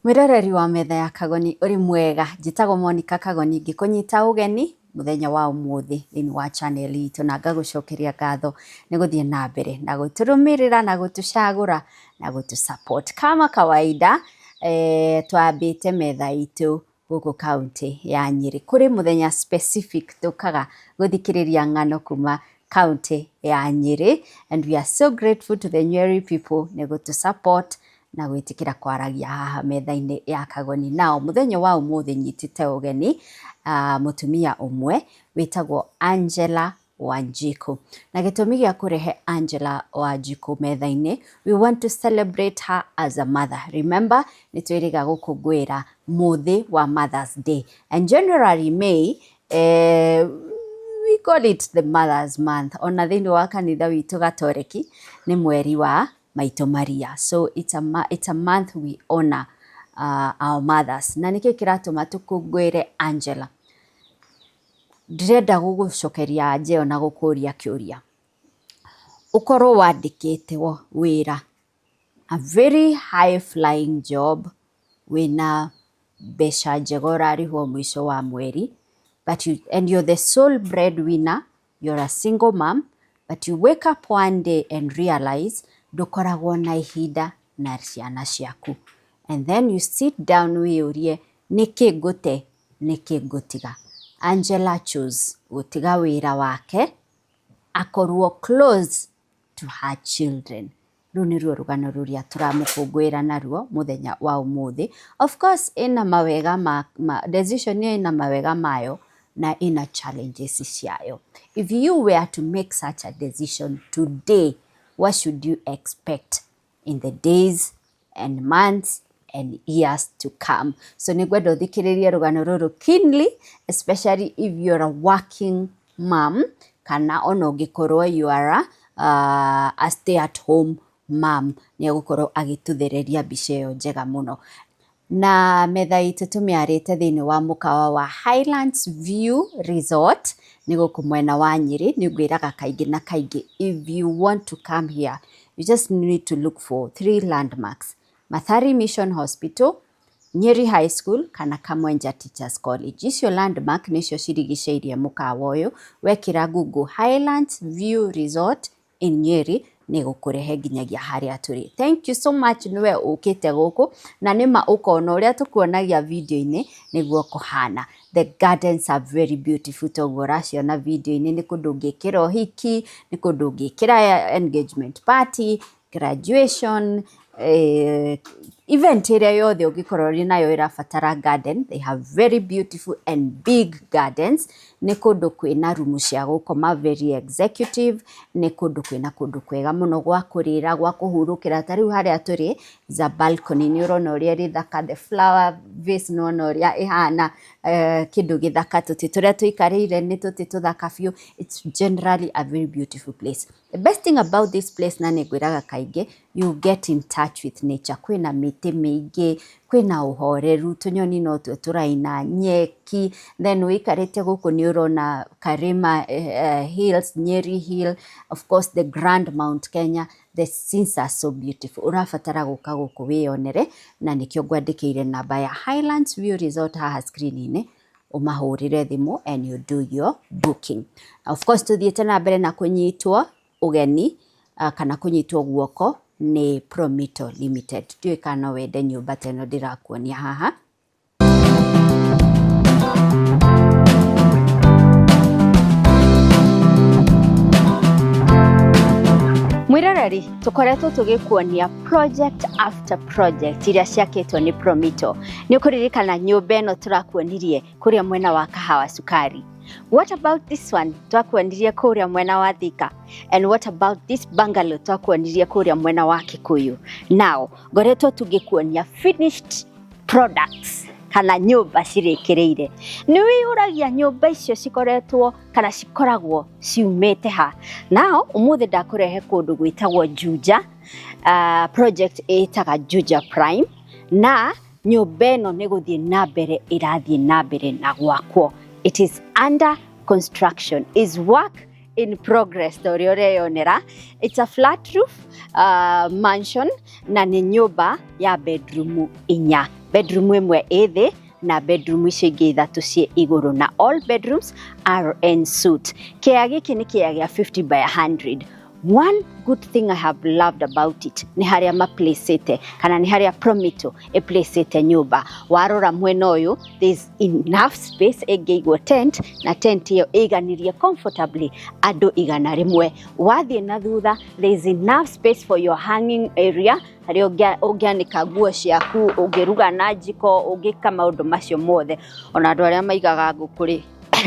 Mwĩroreri wa metha ya Kagoni ũrĩ mwega, njĩtagwo Monica Kagoni ngĩkũnyita ũgeni mũthenya wa ũmũthĩ thĩinĩ wa channel itũ na ngagũcokeria ngatho nĩ gũthiĩ na mbere na gũtũrũmĩrĩra na gũtũcagũra na gũtũ support. Kama kawaida twambĩte metha itũ gũkũ kaunti ya Nyĩrĩ. Kũrĩ mũthenya specific tũkaga gũthikĩrĩria ng'ano kuma kaunti ya Nyĩrĩ and we are so grateful to the Nyeri people nĩ gũtũ support na gwĩtĩkĩra kwaragia haha metha-inĩ ya Kagoni. Nao mũthenya wa ũmũthĩ nyitĩte ũgeni mũtumia ũmwe wĩtagwo Angela Wanjiku. Na gĩtũmi gĩa kũrehe Angela Wanjiku metha-inĩ, we want to celebrate her as a mother. Remember, nĩ twĩrĩga gũkũngũĩra mũthĩ wa Mother's Day. And generally May, we call it the Mother's Month. Ona thĩinĩ wa kanitha witũ Gatoreki, nĩ mweri wa Maitũ Maria. So it's a month we honor our mothers. Na nĩkĩ kĩratũma tũkũngũĩre Angela? Ndĩrenda gũgũcokeria anja na gũkũria kĩũria. Ũkorwo wandĩkĩtwo wĩra, a very high flying job, wĩna mbeca njega ũrarĩhwo mũico wa mweri, and you're the sole breadwinner, you're a single mom, but you wake up one day and realize ndũkoragwo na ihinda na ciana ciaku. And then you sit down wĩyũrie, nĩkĩ ngũte, nĩkĩ ngũtiga? Angela chose gũtiga wĩra wake akorwo close to her children. Rũu nĩruo rũgano rũrĩa tũramũkũngũĩra naruo mũthenya wa ũmũthĩ. Of course ĩna mawega ma decision ĩyo ĩna mawega mayo na ĩna challenges ciayo. If you were to make such a decision today, what should you expect in the days and months and years to come? So nĩngwenda ũthikĩrĩrie rũgano rũrũ keenly, especially if you're a working mom kana ona ũngĩkorwo you are a stay at home mom, nĩ egũkorwo agĩtũthereria mbica ĩyo njega mũno. Na metha itũ tũmĩarĩte thĩinĩ wa mũkawa wa Highlands View Resort, nĩ gũkũ mwena wa Nyĩrĩ. Nĩ ngwĩraga kaingĩ na kaingĩ, if you want to come here, you just need to look for three landmarks: Mathari Mission Hospital, Nyeri High School kana Kamwenja Teachers College. Icio landmark nĩcio cirigicĩirie mũkawa ũyũ. Wekĩra Google Highlands View Resort in Nyeri, nĩ gũkũrehe nginyagia harĩa tũrĩ. Thank you so much nĩwe ũkĩte gũkũ na nĩma ũkona ũrĩa tũkuonagia video-inĩ nĩguo kũhana. The gardens are very beautiful toguo ũraciona video-inĩ. Nĩ kũndũ ũngĩkĩra ũhiki, nĩ kũndũ ũngĩkĩra engagement party, graduation, event ĩrĩa yothe ũngĩkorwo ũrĩ nayo ĩrabatara garden. They have very beautiful and big gardens. Nĩ kũndũ kwĩna rumu cia gũkoma, very executive. Nĩ kũndũ kwĩna kũndũ kwega mũno gwa kũrĩra, gwa kũhurũkĩra. Ta rĩu harĩa tũrĩ is a balcony, nĩ ũrona ũrĩa ĩrĩ thaka, the flower vase, nĩ wona ũrĩa ĩhana, kĩndũ gĩthaka. Tũtĩ tũrĩa tũikarĩire nĩ tũtĩ tũthaka biũ. It's generally a very beautiful place. The best thing about this place, na nĩ ngwĩraga kaingĩ, you get in touch with nature. Kwĩna mĩtĩ mĩingĩ, kwĩna ũhoreru, tũnyoni no tuo tũraina, nyeki. Then wĩikarĩte gũkũ nĩ ũrona Karima Hills, Nyeri Hill, of course the Grand Mount Kenya. The scenes are so beautiful. Ũrabatara gũka gũkũ wĩyonere, na nĩkĩo ngwandĩkĩire namba ya Highlands View Resort haha screen-inĩ, ũmahũrĩre thimũ and you do your booking. Of course tũthiĩte na mbere na kũnyitwo ũgeni kana kũnyitwo guoko nĩ Promito Limited. Ndiũĩ kana no wende nyũmba ta ĩno ndĩrakuonia haha. Mwĩroreri, tũkoretwo tũgĩkuonia project after project iria ciakĩtwo nĩ Promito. Nĩ ũkũririkana nyũmba ĩno tũrakuonirie kũrĩa mwena wa Kahawa Sukari? What about this one twakuonirie kũrĩa mwena wa Thika? And what about this bungalow twakuonirie kũrĩa mwena wa Kikuyu? Now ngoretwo tũgĩkuonia finished products kana nyũmba cirĩkĩrĩire. Nĩ wĩyũragia nyũmba icio cikoretwo kana cikoragwo ciumĩte ha? Now ũmũthĩ ndakũrehe kũndũ gwĩtagwo Juja, project ĩtaga Juja Prime, na nyũmba ĩno nĩ gũthiĩ na mbere ĩrathiĩ na mbere na gwakwo. It is under construction, is work in progress ta ũrĩa ũreyonera. It's a flat roof mansion na nĩ nyũmba ya bedroom 4. Bedroom ĩmwe ĩ thĩ na bedroom icio ingĩ ithatũ ciĩ igũrũ, na all bedrooms are en suite. Kĩea gĩkĩ nĩ kĩea gĩa 50 by 100. One good thing I have loved about it nĩ harĩa maplacĩte, kana nĩ harĩa Promito ĩplacĩte nyũmba. Warora mwena ũyũ, there's enough space ĩngĩigwo tent, na tent ĩyo ĩiganirie comfortably andũ 100. Wathiĩ na thutha, there's enough space for your hanging area, harĩa ũngĩanĩka nguo ciaku, ũngĩruga na njiko, ũngĩka maũndũ macio mothe. Ona andũ arĩa maigaga ngũkũ rĩ,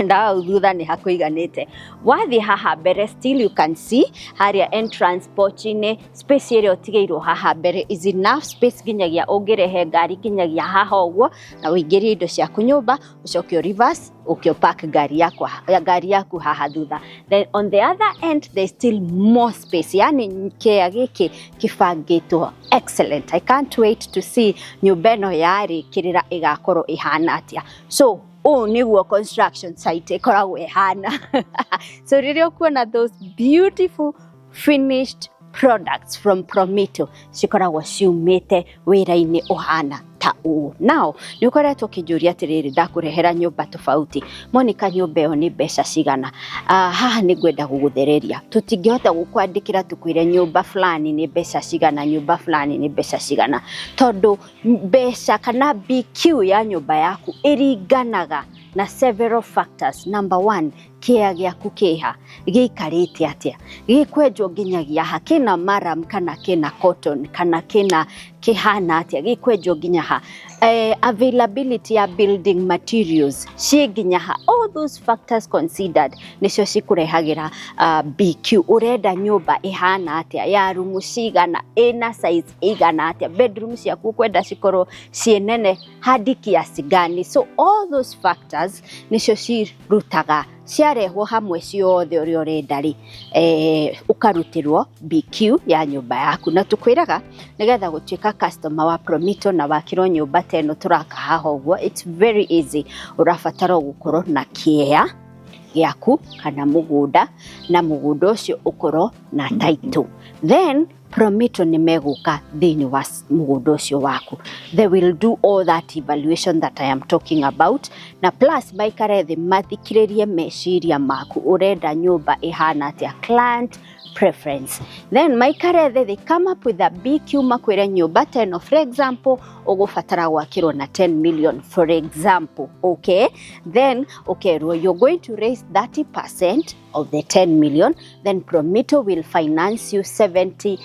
ndau thutha nĩ hakũiganĩte. Wathiĩ haha mbere, still you can see harĩa entrance porch-inĩ, space ĩrĩa ũtigĩirwo haha mbere is enough space nginyagia ũngĩrehe ngari nginyagia haha ũguo, na ũingĩrie indo ciaku nyũmba, ũcoke reverse ũke park ngari yaku haha thutha. Then on the other end there's still more space. Yani kĩea gĩkĩ kĩbangĩtwo excellent. I can't wait to see nyũmba ĩno yarĩkĩrĩra ĩgakorwo ĩhana atĩa. So ũũ nĩguo construction site ĩkoragwo ĩhana. So rĩrĩa ũkuona those beautiful finished products from Promito, cikoragwo ciumĩte wĩra-inĩ ũhana ta ũũ. Now nĩ ũkoretwo ũkĩnjũria atĩrĩrĩ, ndakũrehera nyũmba tofauti, Monica, nyũmba ĩyo nĩ mbeca cigana? Haha nĩ ngwenda gũgũthereria. Tũtingĩhota gũkwandĩkĩra tũkwĩre nyũmba fulani nĩ mbeca cigana, nyũmba fulani nĩ mbeca cigana, tondũ mbeca kana BQ ya nyũmba yaku ĩringanaga na several factors. Number one, kĩea gĩaku kĩha, gĩikarĩte atĩa, gĩkwenjwo nginyagia ha, kĩna murram kana kĩna cotton, kana kĩna kĩhana atĩa, gĩkwenjwo nginya ha, availability ya building materials ciĩ nginya ha. All those factors considered nĩcio cikũrehagĩra BQ. Ũrenda nyũmba ĩhana atĩa, ya rumu cigana, ĩna size ĩigana atĩa, bedroom ciaku ũkwenda cikorwo ciĩ nene hadi kiasi gani? So all those factors nĩcio cirutaga, ciarehwo hamwe ciothe ũrĩa ũrenda rĩ, ũkarutĩrwo BQ ya nyũmba yaku. Na tũkwĩraga nĩgetha gũtuĩka customer wa Promito na wakĩrwo nyũmba ta ĩno tũraka haha ũguo, it's very easy. Ũrabatara gũkorwo na kĩea gĩaku kana mũgũnda, na mũgũnda ũcio ũkorwo na title. Then Promito nĩ megũka thĩinĩ wa mũgũnda ũcio waku. They will do all that evaluation that I am talking about, na plus maikare thĩ mathikĩrĩrie meciria maku, ũrenda nyũmba ĩhana atĩa, client preference. Then maikare thĩ, they come up with a BQ, makwĩre nyũmba ta ĩno, for example, ũgũbatara gwakĩrwo na 10 million, for example. Okay, then ũkerwo you're going to raise 30% of the 10 million, then Promito will finance you 70%.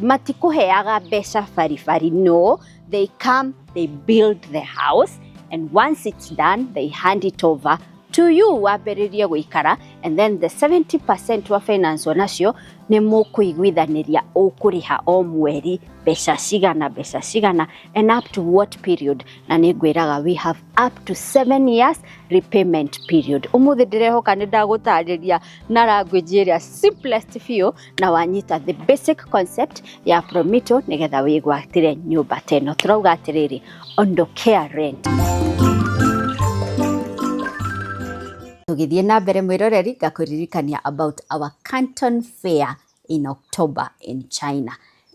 Matikũheaga mbeca baribari, no. They come, they build the house, and once it's done they hand it over to you, wambĩrĩrie gũikara, and then the 70% wa finance nacio nĩ mũkũiguithanĩria ũkũrĩha o mweri mbeca cigana, mbeca cigana, and up to what period. Na nĩ ngwĩraga we have up to 7 years repayment period. Ũmũthĩ ndĩrehoka nĩ ndagũtarĩria na language ĩrĩa simplest biũ, na wanyita the basic concept ya Promito nĩgetha wĩgwatĩre nyũmba ta ĩno. Tũrauga atĩrĩrĩ, ondokea rent. Tũgĩthiĩ na mbere, mwĩroreri, ngakũririkania about our Canton Fair in October in China.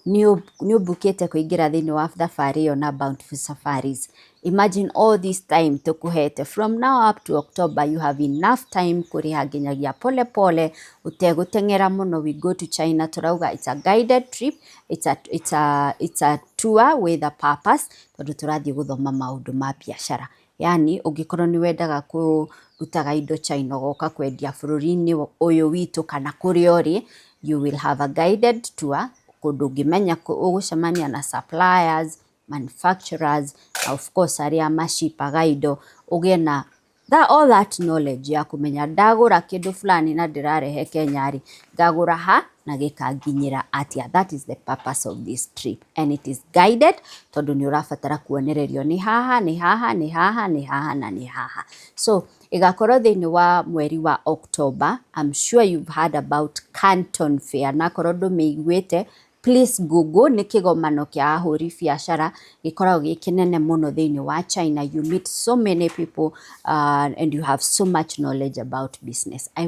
Nĩ ũmbukĩte kũingĩra thĩinĩ wa thabarĩ ĩyo na Bountiful Safaris. Imagine all this time tũkũhete from now up to October, you have enough time kũrĩha nginyagia pole pole ũtegũteng'era mũno. We go to China. Tũrauga it's a guided trip, it's a tour with a purpose, tondũ tũrathiĩ gũthoma maũndũ ma biacara. Yani ũngĩkorwo nĩ wendaga kũrutaga indo China ũgoka kwendia bũrũri-inĩ ũyũ witũ kana kũrĩa ũrĩ, you will have a guided tour kũndũ ũngĩmenya ũgũcemania na suppliers, manufacturers, na of course arĩa macipaga indo, ũgĩe na that, all that knowledge ya kũmenya ndagũra kĩndũ fulani na ndĩrarehe Kenya rĩ, ngagũra ha na gĩkanginyĩra atĩa. That is the purpose of this trip, and it is guided tondũ nĩ ũrabatara kuonererio nĩ haha, nĩ haha, nĩ haha, nĩ haha na nĩ haha. So ĩgakorwo thĩinĩ wa mweri wa October. I'm sure you've heard about Canton Fair, na korwo ndũmĩiguĩte, please Google. Nĩ kĩgomano kĩa ahũri biacara gĩkoragwo gĩ kĩnene mũno thĩinĩ wa China. You meet so many people and you have so much knowledge about business. I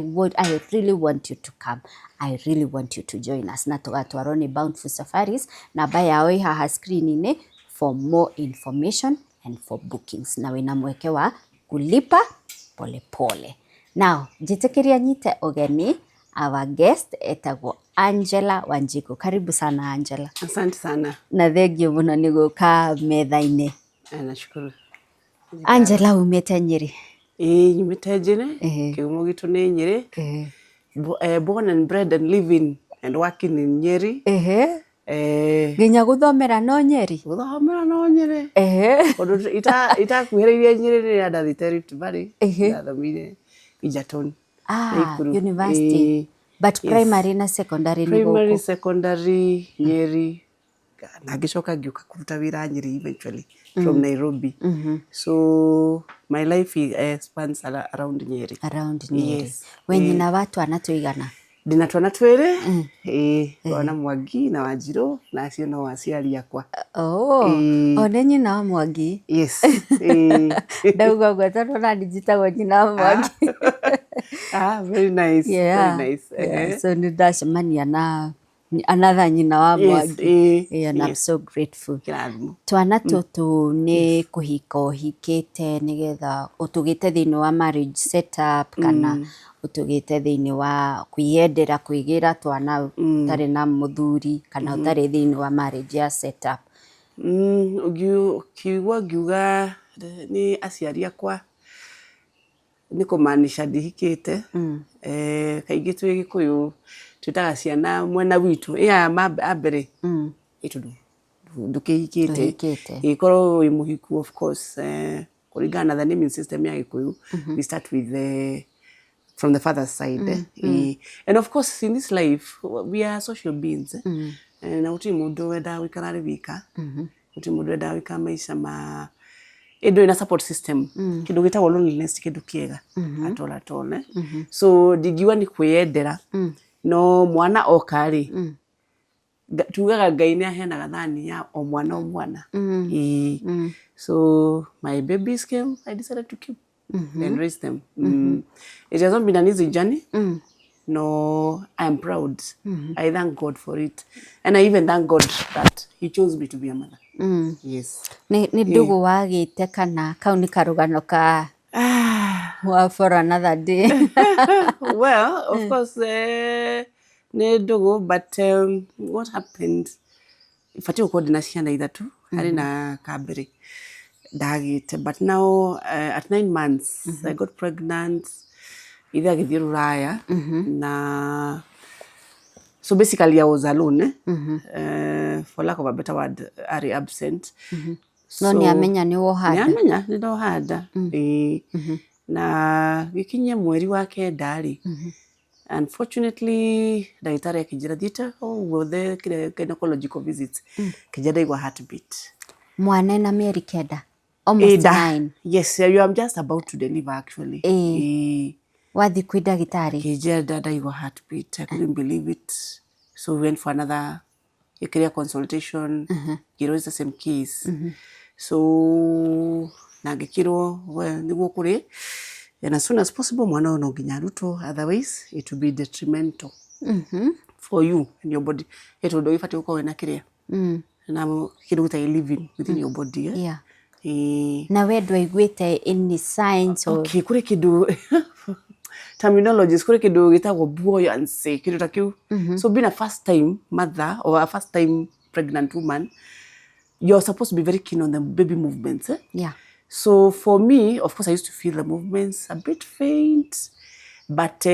really want you to come. I really want you to join us, na tũgatwarwo nĩ Bountiful Safaris. Namba yao ĩ haha screen-inĩ. for more information and for bookings. Na wĩna mweke wa kulipa pole pole. Now, njĩtĩkĩria nyite ũgeni our guest etagwo Angela Wanjiku. Karibu sana Angela. Asante sana. Na thengio mũno nĩ gũka metha-inĩ. Nashukuru. Angela umĩte Nyĩrĩ? Ĩĩ, nyumĩte Nyĩrĩ. Kĩhumo gitũ nĩ Nyĩrĩ. Born and bred and living and working in Nyeri. Nginya gũthomera no Nyeri? Gũthomera no Nyĩrĩ. Tondũ itakuhĩrĩirie Nyĩrĩ rĩrĩa ndathiĩte Rift Valley, ndathomeire Egerton. Ah, university. But primary na secondary nĩ Primary, gũkũ? Secondary, Nyeri. Na ngĩcoka ngĩũka kũruta wĩra Nyeri eventually from Nairobi. So my life spans around Nyeri. Around Nyeri. Yes. We nyina wa twana tũigana? Ndĩna twana twĩrĩ, ĩĩ, wana Mwangi na Wanjirũ, na acio no aciari akwa. Oh, o nĩ nyina wa Mwangi? Yes. Ĩĩ. Ndauga ũguo tondũ nani njĩtagwo nyina wa Mwangi. Ah, very nice. Very nice. So nĩ ndacemania na another nyina wa Mwangi. Yeah, and I'm so grateful. Kĩrathimo. Twana tũtũ nĩ kũhika ũhikĩte nĩgetha ũtũgĩte thĩinĩ wa marriage setup kana ũtũgĩte thĩinĩ wa kwĩyendera kwĩgĩra twana ũtarĩ na mũthuri kana ũtarĩ thĩinĩ wa marriage ya setup? Ũkiigua ngiuga nĩ aciari akwa nĩ kũmaanisha ndihikĩte. Kaingĩ twĩ Gĩkũyũ twĩtaga ciana mwena witũ ĩ aya a mbere ĩ tondũ ndũkĩhikĩte. Ndũhikĩte. Ĩkorwo wĩ mũhiku, of course, kũringana na the naming system ya Gĩkũyũ, we start with the from the father's side. And of course in this life we are social beings, eh? Na gũtirĩ mũndũ wendaga gũikara arĩ wika, gũtirĩ mũndũ wendaga gũikara maica ma ĩndũ ĩna support system. Kĩndũ gĩtagwo loneliness ti kĩndũ kĩega at all, at all, eh? So ndingiuga nĩ kwĩyendera, no mwana oka rĩ, tugaga Ngai nĩ aheanaga thani ya o mwana o mwana. Ĩĩ. So my babies came, I decided to keep and raise them. It has not been an easy journey. No, I am proud. I thank God for it, and I even thank God that he chose me to be a mother. Yes. Nĩ ndũgũ wagĩte kana kau nĩ karũgano ka wa for another day? Well, of course, nĩ ndũgũ, but what happened, batiĩ gũkorwo ndĩna ciana ithatũ harĩ na kambere ndagĩte, but now at 9 months I got pregnant. Ithe agĩthiĩ rũraya, na so basically I was alone, eh? For lack of a better word, arĩ absent. No nĩ amenya nĩ woha nda? Nĩamenya nĩ ndoha nda, ĩĩ. Na gĩkinyie mweri wa kenda rĩ, unfortunately ndagĩtarĩ akĩnjĩra thiĩte o guothe kĩrĩa gynecological visits, kĩnjĩra ndaigua heartbeat. Mwana ena mĩeri 9, Ĩ, almost nda. 9? Yes, you am just about to deliver actually. Ĩĩ. Wathiĩ kwĩ ndagĩtarĩ? Kĩnjĩra ndaigua heartbeat. I couldn't believe it, so we went for another ĩkĩrĩa consultation, ngĩrwo it's the same case. So na ngĩkĩrwo, well, nĩguo kũrĩ, and as soon as possible mwana ũyũ no nginya arutwo, otherwise it will be detrimental for you and your body, ĩ tondũ ũgĩbatiĩ gũkorwo wĩna kĩrĩa na kĩndũ gĩtagĩ living within your body, eh? Yeah. Ĩĩ. Na we ndwaiguĩte any signs or Okay, kũrĩ kĩndũ terminologies, kũrĩ kĩndũ gĩtagwo buoyancy, kĩndũ ta kĩu. So being a first time mother or a first time pregnant woman, you're supposed to be very keen on the baby movements, eh? Yeah. So for me, of course, I used to feel the movements a bit faint, but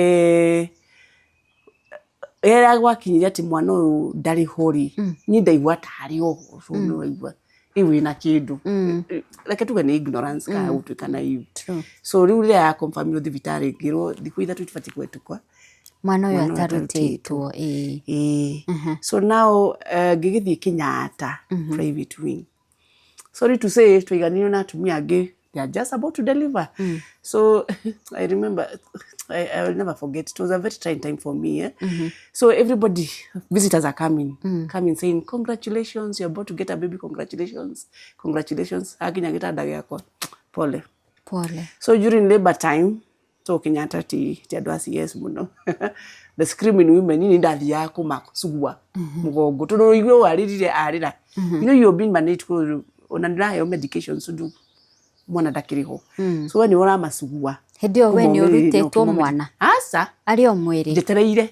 rĩrĩa gwakinyire atĩ mwana ũyũ ndarĩ ho rĩ, niĩ ndaigua tarĩ oho. So nĩ waigua rĩu wĩna kĩndũ, reke tuge nĩ ignorance kana gũtuĩka naive. True. So rĩu rĩrĩa yaconfirmirwo thibitarĩ, ngĩrwo thikũ 3 itibatiĩ kũhetũka mwana ũyũ mwana ũyũ. Atarutĩtwo, ĩĩ. Ĩĩ. So now ngĩgĩthiĩ Kenyatta private wing. Sorry to say, twaiganĩrio na atumia angĩ, they are just about to deliver. So I remember, I will never forget, it was a very trying time for me, eh? So everybody, visitors are coming saying, "Congratulations, you're about to get a baby, congratulations, congratulations." Akinya gĩtanda gĩakwa, pole. Pole. So during labor time, so Kenyatta ti andũ a CS mũno, the screaming women, niĩ ndathiaga kũmacugua mũgongo tondũ ũigue ũyũ arĩrire arĩra, you know you're being managed. Ona ndĩraheo medication tondũ mwana ndakĩrĩ ho, so we nĩ ũramacugua. Hĩndĩ ĩyo we nĩ Ũkĩmomĩrĩria, ũrutĩtwo ũkĩmomĩrĩria. Mwana Aca. Arĩ o mwĩrĩ? Njetereire.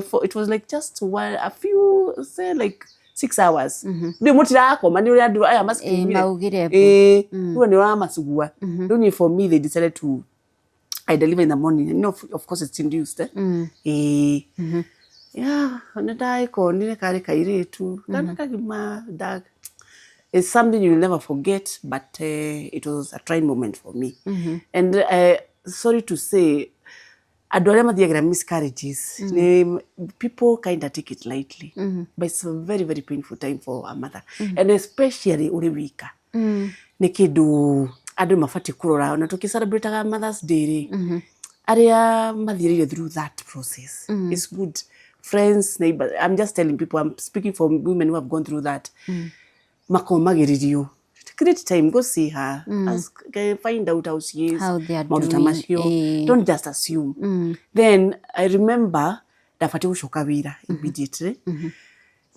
For, it was like just one, a few, say like 6 hours. Rĩu mũtirakoma nĩ ũrĩa andũ aya macikimire. Maugire mbu. Ĩĩ, rĩu nĩ ũramacugua. Rĩu niĩ, for me, they decided to I deliver in the morning. You know, of course it's induced, eh? Ĩĩ. Yeah, nĩ ndagĩkonire karĩ kairĩtu kana kagima nda. It's something you will never forget, but it was a trying moment for me. And sorry to say, andũ arĩa mathiagĩra miscarriages, nĩ people kind of take it lightly, but it's a very, very painful time for a mother, and especially ũrĩ wika. Nĩ kĩndũ andũ mabatiĩ kũrora, ona tũkĩ Mother's Day rĩ, arĩa mathiĩrĩire through that process, it's good friends, neighbors. I'm just telling people, I'm speaking for women who have gone through that, makomagĩrĩrio, create time, go see her, ask, find out how she is, How they are maũndũ ta doing, macio. Don't just assume. Then I remember ndabatiĩ gũcoka wĩra immediately,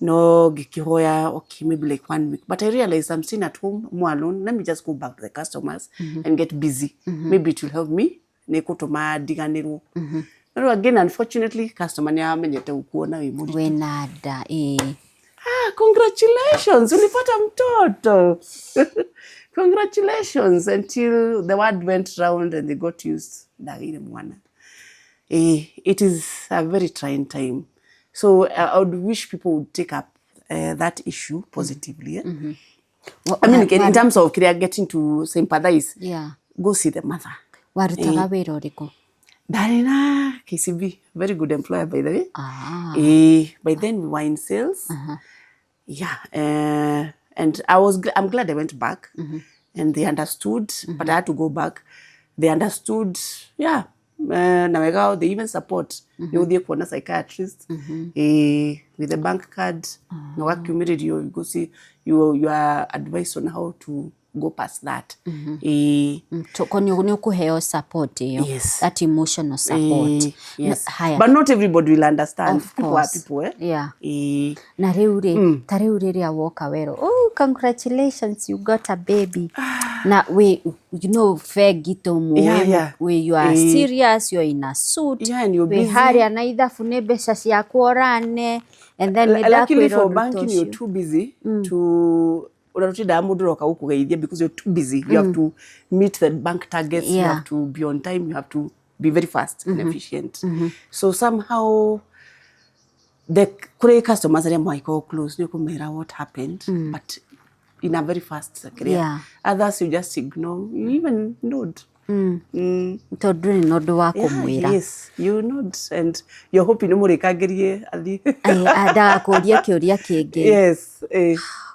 no ngĩkĩhoya, okay, maybe like one week, but I realized I'm staying at home more alone. Let me just go back to the customers and get busy. Maybe it will help me, nĩ kũtũma ndiganĩrwo. No rĩu again, unfortunately, customer nĩ amenyete gũkuona wĩ mũritũ. Wĩna nda, ĩĩ. "Ah, congratulations, ulipata mtoto, congratulations," until the word went round and they got used ndagĩire mwana. It is a very trying time, so I would wish people would take up that issue positively, eh? I mean, in terms of getting to sympathize, go see the mother. Warutaga wĩra ũrĩkũ? Ndarĩ na KCB, very good employer, by the way. By then we were in sales. Yeah, and I'm glad I went back, and they understood. But I had to go back. They understood. Yeah, na wega, they even support. Nĩ ũthiĩ kuona psychiatrist, with the bank card, na ũgakiumĩrĩrio, you go see, you are advised on how to go past that. Ko nĩ ũkũheo support ĩyo? Yes. That emotional support. Yes. Haya. But not everybody will understand. Of People are course. people, eh? Na rĩu rĩ, ta rĩu rĩrĩa woka werwo, "Oh, congratulations, you got a baby," na we, bengi tũmũĩ, we, you are serious, you're in a suit. Yeah, and you're wĩ busy. Harĩa na ithabu nĩ mbeca ciaku ũrane, and then nĩ Luckily ndakwĩra for ũndũ ta banking, you're ũcio. too busy to ũratutindaga mũndũ ũroka gũkũgeithia because you're too busy. You have to meet the bank targets, you have to be on time, you have to be very fast and efficient. So somehow the kũrĩ customers arĩa mwagĩkorwo close, nĩ ũkũmera what happened, but in a very fast career. Others you just ignore, you even nod. Tondũ ndũrĩ na ũndũ wa kũmwĩra. Yes, you nod and you're hoping nĩ mũrĩkangĩrie athiĩ. Ndagakũrie kĩũria kĩngĩ. Yes.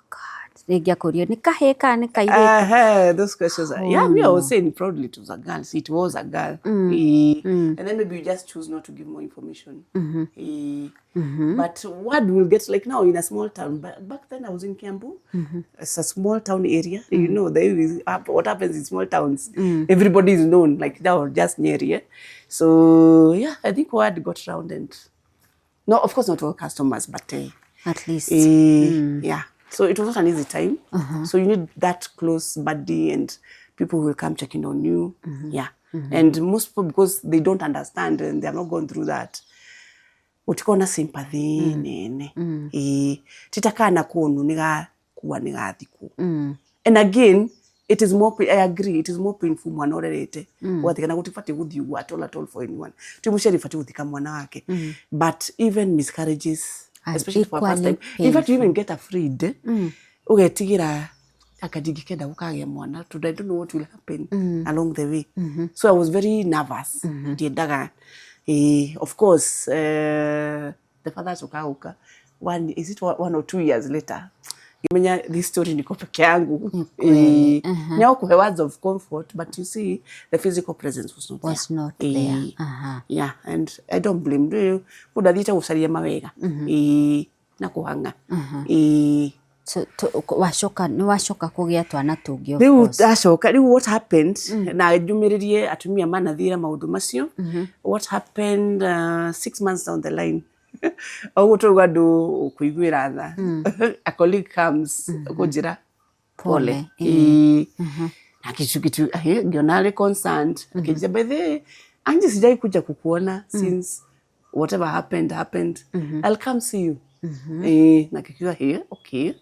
God, rĩngĩ akũrie nĩ kahĩĩ kana nĩ kairĩtu. Those questions are, yeah, me, I was saying proudly it was a girl. See, it was a girl. And then maybe you just choose not to give more information. But what we'll get, like now in a small town, but back then I was in Kiambu. It's a small town area. You know, there is what happens in small towns. Everybody is known, like now just near here. So yeah, I think word got round and no, of course not all customers, but At least. Yeah. So it was not an easy time. So you need that close buddy and people who will come checking on you. Yeah. And most people, because they don't understand and they have not gone through that, utikona sympathy nene. Titakana kunu nigakua nigathikwo. And again, it is more, I agree, it is more painful mwana ũrerete ũgathika na gũtibatiĩ gũthiĩ ũguo at all, at all for anyone. Ti mũciari batiĩ gũthika mwana wake. But even miscarriages, Are especially for a first equally time, in fact, you even get afraid, ũgetigĩra anga ndingĩkenda gũkagĩa mwana tondũ I don't know what will happen along the way. So I was very nervous. Ndiendaga. Of course, the father acoka gũka one, is it 1 or 2 years later, ngĩmenya this story niko peke yangu. Nĩagũkũhe words of comfort, but you see, the physical presence was not Was there. Not there. Aha. Yeah, and I don't blame you. Mũndũ athiĩte gũcaria mawega na kũhang'a. So, wacoka nĩ wacoka kũgĩa twana tũngĩ, of Rĩu course. ndacoka rĩu, what happened, na njũmĩrĩrie atumia manathiĩra maũndũ macio, what happened, 6 months down the line, ũguo tũrauga andũ kũiguĩra tha, a colleague comes kũnjĩra Pole. Pole. Ĩĩ. Na kitu kitu ngiona arĩ concerned, akĩnjĩra, "By the way, Angie, sijai kuja kukuona since whatever happened happened. I'll come see you." Na kikiwa here, okay,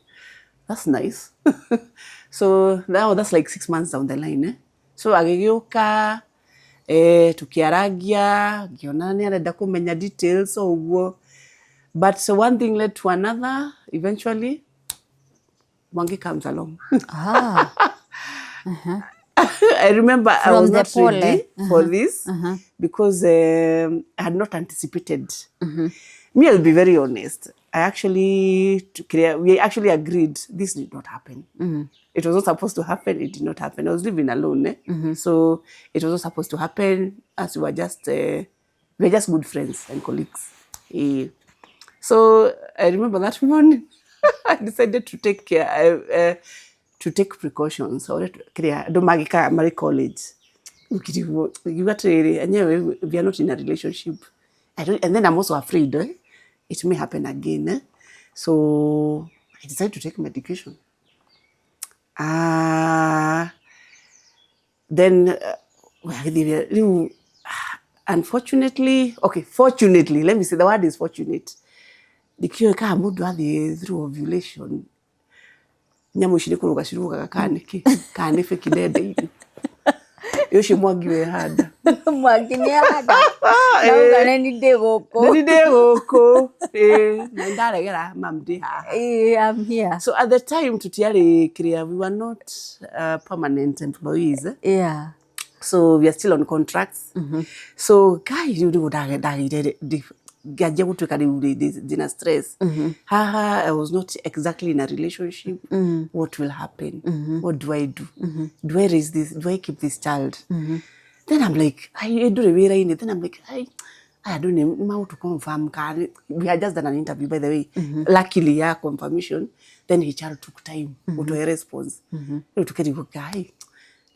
that's nice. So now that's like 6 months down the line, eh? So agĩgĩũka, tukiaragia, ngiona nĩ arenda kũmenya details o ũguo, but so one thing led to another. Eventually Mwangi comes along. I remember I From was the not pole. Ready for this because I had not anticipated. Me, I'll be very honest. I actually, to clear, we actually agreed this did not happen. It was not supposed to happen. It did not happen. I was living alone, eh? So it was not supposed to happen. As we were just good friends and colleagues. Eh. So I remember that morning, I decided to take care, to take precautions. Kĩrĩa andũ magĩkaga marĩ college. Ũkirigwo, ngiuga atĩrĩrĩ, enyewe we are not in a relationship. I don't, and then I'm also afraid, eh? It may happen again. Eh? So I decided to take medication. Then rĩu unfortunately, okay, fortunately, let me say the word is fortunate. Ndikĩũĩ kana mũndũ athiĩ through ovulation nyamũ ici nĩ kũrũga cirũgaga kana nĩkĩ kana nĩ fake nenda-inĩ ũcio Mwangi wehanda. Mwangi nĩ ahanda nauga nĩ ni ndĩ gũkũ. Nĩ ndĩ gũkũ. Ĩĩ, na nĩndaregera mam ndĩ haha. Ĩĩ, I'm here. So at the time tutiarĩ kĩrĩa, we were not permanent employees, eh? So we are still on contracts. So kai rĩu nĩguo ndagĩire ngĩanjia gũtuĩka rĩu ndĩna stress haha. I was not exactly in a relationship. What will happen? What do I do? Do I raise this? Do I keep this child? Then I'm like, ai ndũrĩ wĩra-inĩ. Then I'm like, ai aya andũ nĩ magũtũ confirm kana we had just done an interview, by the way, luckily ya confirmation. Then HR took time gũtũhe response. Rĩu tũkĩrigwo, kai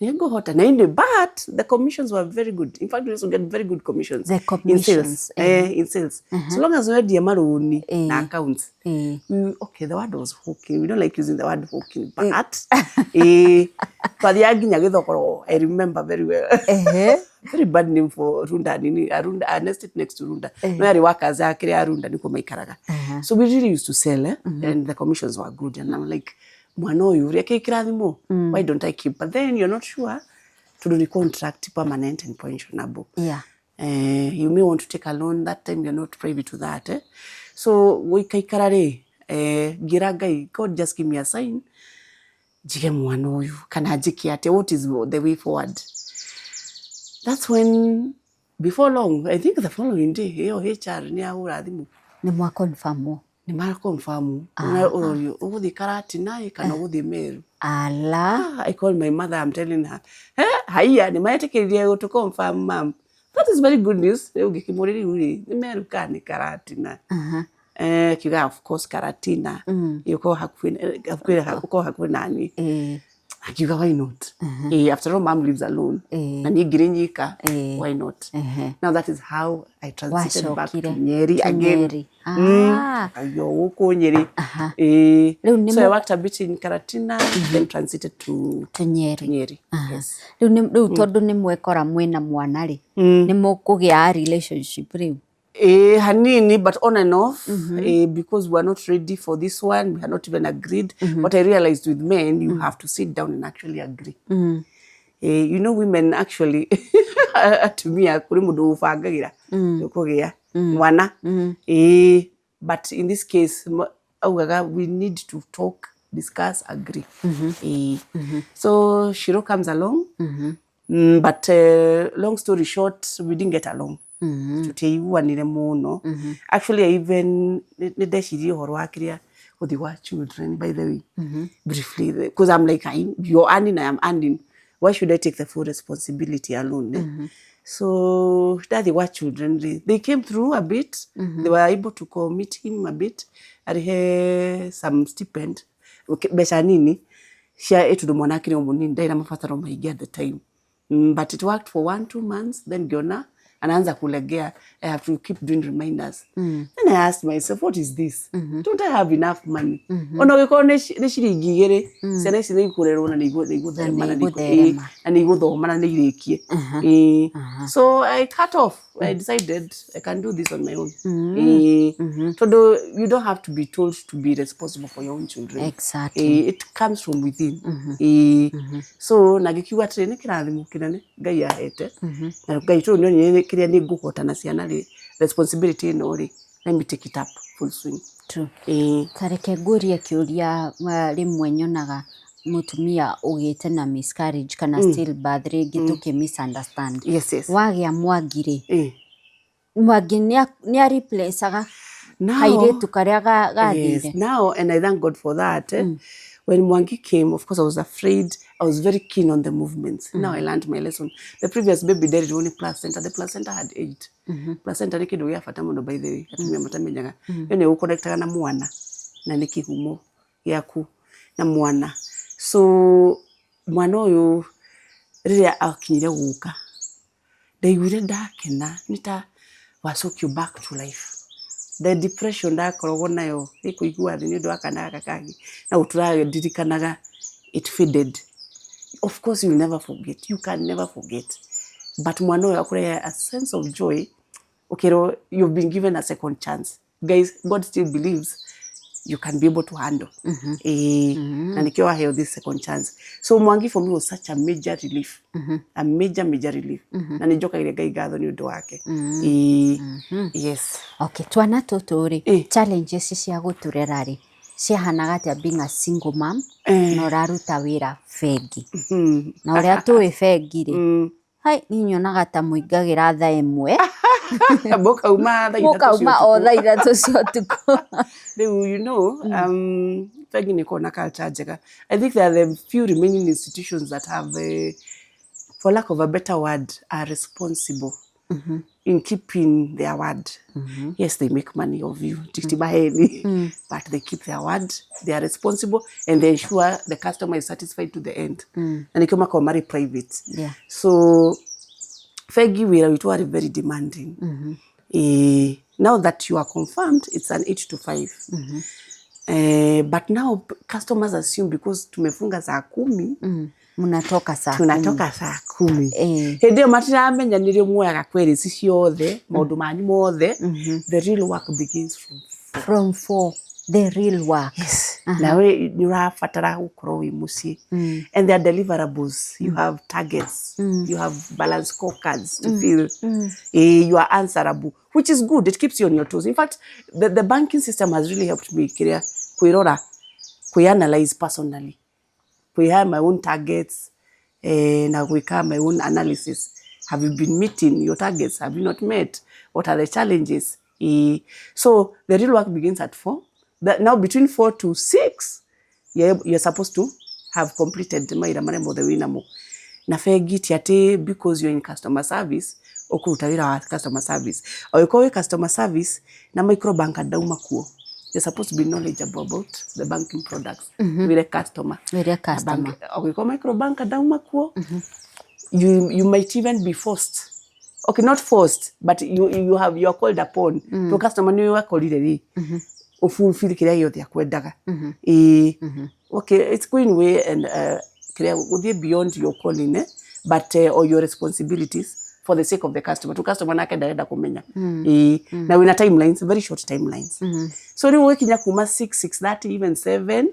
nĩngũhota na indi, but the commissions were very good. In fact, we used to get very good commissions. The In sales. Commissions, Eh, in sales, so long as wendia marũni na accounts. Okay, the word was hawking. We don't like using the word hawking, but twathiaga nginya gĩthogoro. I remember very well. Very bad name for Runda, nini, Arunda, an estate next to Runda. No yarĩ workers a kĩrĩa Runda nĩkuo maikaraga. So we really used to sell, eh? And the commissions were good, and I'm like, mwana ũyũ ũrĩa kĩ kĩrathimo, why don't I keep? But then you're not sure tondũ nĩ contract, permanent and pensionable. You may want to take a loan. That time you're not privy to that, eh? So gũikaikara rĩ, ngĩra Ngai, "God, just give me a sign njige mwana ũyũ kana njĩke atĩa. What is the way forward?" That's when, before long, I think the following day, ĩyo HR nĩ ahũra thimũ. Nĩ mwa confirm? Nĩ ma confirm ũrorio ũgũthiĩ Karatina ĩ kana ũgũthiĩ Meru. Ala. Ah, I called my mother. I'm telling her, eh, haiya nĩ metĩkĩrire gũtũ confirm, mam. That is very good news. Rĩu ngĩkĩmũrĩria rĩu rĩ, nĩ Meru kana nĩ Karatina? Kiuga, "Of course Karatina. Ĩũkorwo hakuhĩ hakuhĩ, ũkorwo hakuhĩ nani." Akiuga, "Why not? After all, mom lives alone." Na niĩ ngĩrĩ nyika. Why not? Now that is how I transited back to Wacokire Nyeri to again. Nyeri. Ah. Ayo gũkũ Nyeri. Eh, Rĩu nĩ so I worked a bit in Karatina, then transited to to Nyeri. Nyeri. Yes. Rĩu tondũ nĩ mwekora mwĩna mwana rĩ, nĩ mũkũgĩa relationship rĩu? Hanini, but on and off, because we are not ready for this one. We had not even agreed. What I realized with men, you have to sit down and actually agree. Women actually, atumia kuri mundu ubangagira kugia mwana. But in this case, augaga we need to talk, discuss, agree. So Shiro comes along. But long story short, we didn't get along. Tutiaiguanire muno. Actually, I even nĩ ndecirie ũhoro wa kĩrĩa gũthiĩ gwa children, by the way, briefly, because I'm like, you're earning, I am earning, why should I take the full responsibility alone, eh? So ndathiĩ gwa children rĩ, they came through a bit. They were able to commit him a bit, arihe some stipend. Okay, mbeca nini cia tondũ mwana akĩrĩ o mũnini, ndarĩ na mabataro maingĩ at the time. But it worked for 1-2 months, then ngĩona Anaanza kulegea. I have to keep doing reminders. Then I asked myself, what is this? Don't I have enough money? Ona ũgĩkorwo nĩ ciringi 2, ciana ici nĩ ikũrerwo na nĩ igũtherema na nĩ na nĩ igũthoma na nĩ irĩkie. Ĩĩ. So I cut off. I decided I can do this on my own. Ĩĩ. Tondũ you don't have to be told to be responsible for your own children. Ĩĩ, it comes from within. Ĩĩ. So na ngĩkiuga atĩrĩ, nĩ kĩrathimo kĩnene Ngai ahete, na Ngai tondũ nĩonire kĩrĩa nĩ ngũhota na ciana rĩ, responsibility ĩno rĩ, let me take it up full swing. True. Ĩĩ. Ta reke ngũrie kĩũria, rĩmwe nyonaga mũtumia ũgĩte na miscarriage kana stillbirth rĩngĩ tũkĩ misunderstand. Yes. Wagĩa Mwangi rĩ, Ĩĩ. Mwangi nĩ a replaceaga Now, kairĩtu karĩa gathire? Yes, now, and I thank God for that. When Mwangi came, of course, I was afraid. I was very keen on the movements. Now I learned my lesson. The previous baby died only placenta. The placenta had aged. Placenta nĩ kĩndũ gĩa bata mũno, by the way. Atumia matamenyaga. Ĩyo nĩ ĩgũconnectaga na mwana na nĩ kĩhumo gĩaku na mwana. So mwana ũyũ rĩrĩa akinyire gũka, ndaiguire ndakena, nĩ ta wacokio back to life. The depression ndakoragwo nayo nĩ kũigua thĩ nĩ ũndũ wa kana gaka kangĩ na gũtũraga ndirikanaga, it faded. Of course you'll never forget, you can never forget, but mwana ũyũ akũrehe a sense of joy, ũkerwo you've been given a second chance. Guys, God still believes you can be able to handle, na nikĩo waheo this second chance. So Mwangi for me was such a major relief, a major, major relief, na nĩ njokagĩria Ngai ngatho nĩ ũndũ wake. Yes. Okay, twana tũtũ rĩ, challenges cia gũtũrera rĩ, ciahanaga atĩa, being a single mom na ũraruta wĩra bengi, na ũrĩa tũĩ bengi rĩ, hai, niĩ nyonaga ta mũingagĩra thaa 1. Mũkauma thaa 3 cia Mũkauma o ũtukũ. Thaa 3 cia ũtukũ. Rĩu bengi nĩ ĩkoragwo na culture njega. I think there are the few remaining institutions that have, for lack of a better word, are responsible in keeping their word. Yes, they make money of you, ti maheni, but they keep their word, they are responsible, and they ensure the customer is satisfied to the end. Na nĩkĩo makoragwo marĩ private. So bengi wĩra witũ warĩ very demanding. Now that you are confirmed, it's an 8 to 5. But now customers assume because tumefunga saa 10, Mnatoka saa 10. Tunatoka saa 10. Eh. Hĩndĩ ĩyo matiramenya nĩrĩo muoyaga queries ciothe, maũndũ manyu mothe. The real work begins from From 4, the real work. Yes. Nawe nĩ ũrabatara gũkorwo wĩ mũciĩ, and there are deliverables. You have targets, you have balance scorecards to fill. You are answerable, which is good. It keeps you on your toes. In fact, the banking system has really helped me kĩrĩa kwĩrora, kwĩanalyze personally, kwĩha my own targets, na gwĩka my own analysis. Have you been meeting your targets? Have you not met? What are the challenges? So the real work begins at 4. Now between 4 to 6, you're supposed to have completed mawĩra marĩa mothe wĩnamo. Na bengi ti atĩ because you're in customer service ũkũruta wĩra wa customer service. Angĩkorwo wĩ customer service na microbank ndauma kuo, you're supposed to be knowledgeable about the banking products. Wĩre customer. Wĩre customer. Angĩkorwo microbank ndauma kuo, you might even be forced, okay, not forced, but you are called upon to customer nĩ wakorire rĩ, ũfulfill kĩrĩa gĩothe akwendaga. Ĩĩ, okay, it's going way and kĩrĩa gũthiĩ beyond your calling, but or your responsibilities for the sake of the customer. To customer nake ndarenda kũmenya. Ĩĩ, na wĩna timelines, very short timelines. So rĩu ũgĩkinya kuma 6, 6:30, even 7,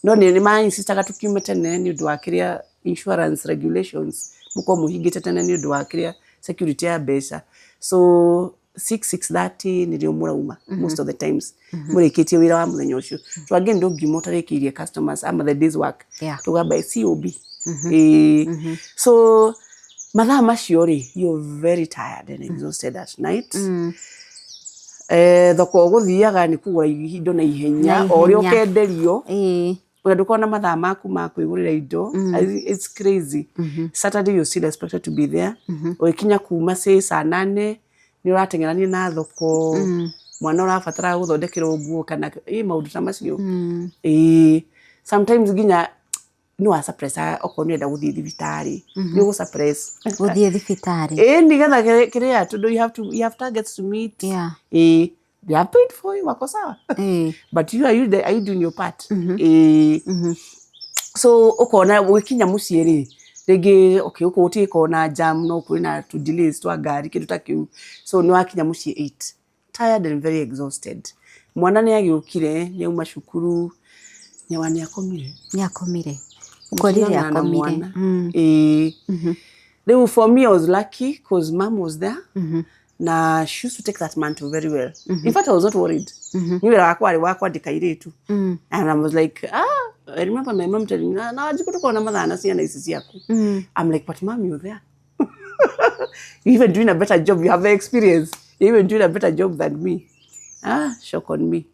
no nĩ ma-insistaga tukiume tene nĩ ũndũ wa kĩrĩa insurance regulations, mũkorwo mũhingĩte tene nĩ ũndũ wa kĩrĩa security ya mbeca. So 6, 6:30 nĩrĩo mũrauma most of the times, mũrĩkĩtie wĩra wa mũthenya ũcio. So again, ndũngiuma ũtarĩkĩirie customers ama the day's work. Tũgamba COB. Ĩĩ. So mathaa macio rĩ, you're very tired and exhausted at night. Thoko ũgũthiaga nĩ kũgũra indo na ihenya, Na o ũrĩa ihenya. ũkenderio, ona ndũkorwo na mathaa maku ma kwĩgũrĩra indo. It's crazy. Saturday you're still expected to be there. Ũgĩkinya kuma say saa 8, nĩ ũrateng'erania na thoko, mwana ũrabatara gũthondekerwo nguo kana ĩ maũndũ ta macio. Ĩĩ, sometimes nginya Nĩ wa suppress okorwo nĩ ũrenda gũthiĩ thibitarĩ, nĩ ũgũ suppress gũthiĩ thibitarĩ. Ĩĩ, nĩgetha kĩrĩa, tondũ you have targets to meet. Ĩĩ, they have paid for you, wako sawa, but you are you, are you doing your part? Ĩĩ. So ũkona ũgĩkinya mũciĩ rĩ, rĩngĩ okay, ũkũ gũtigĩkorwo na jam, no kwĩna tu delays twa ngari, kĩndũ ta kĩu. So nĩ wakinya mũciĩ 8, tired and very exhausted. Mwana nĩ agĩũkire, nĩ auma cukuru, nĩwa nĩ akomire. Nĩ akomire, ũkorire. Mũtinonana na akomire. Mwana. Ĩĩ. Rĩu for me, I was lucky 'cause mom was there na she used to take that mantle very well. In fact, I was not worried. Ni wĩra wakwa warĩ wa kwandĩka airĩtu and I was like, ah, I remember my mom telling me, na Wanjikũ, tũkorwo na mathaa na ciana ici ciaku. I'm like, "But mom, you're there, you're even doing a better job. You have the experience. You're even doing a better job than me." Ah, shock on me.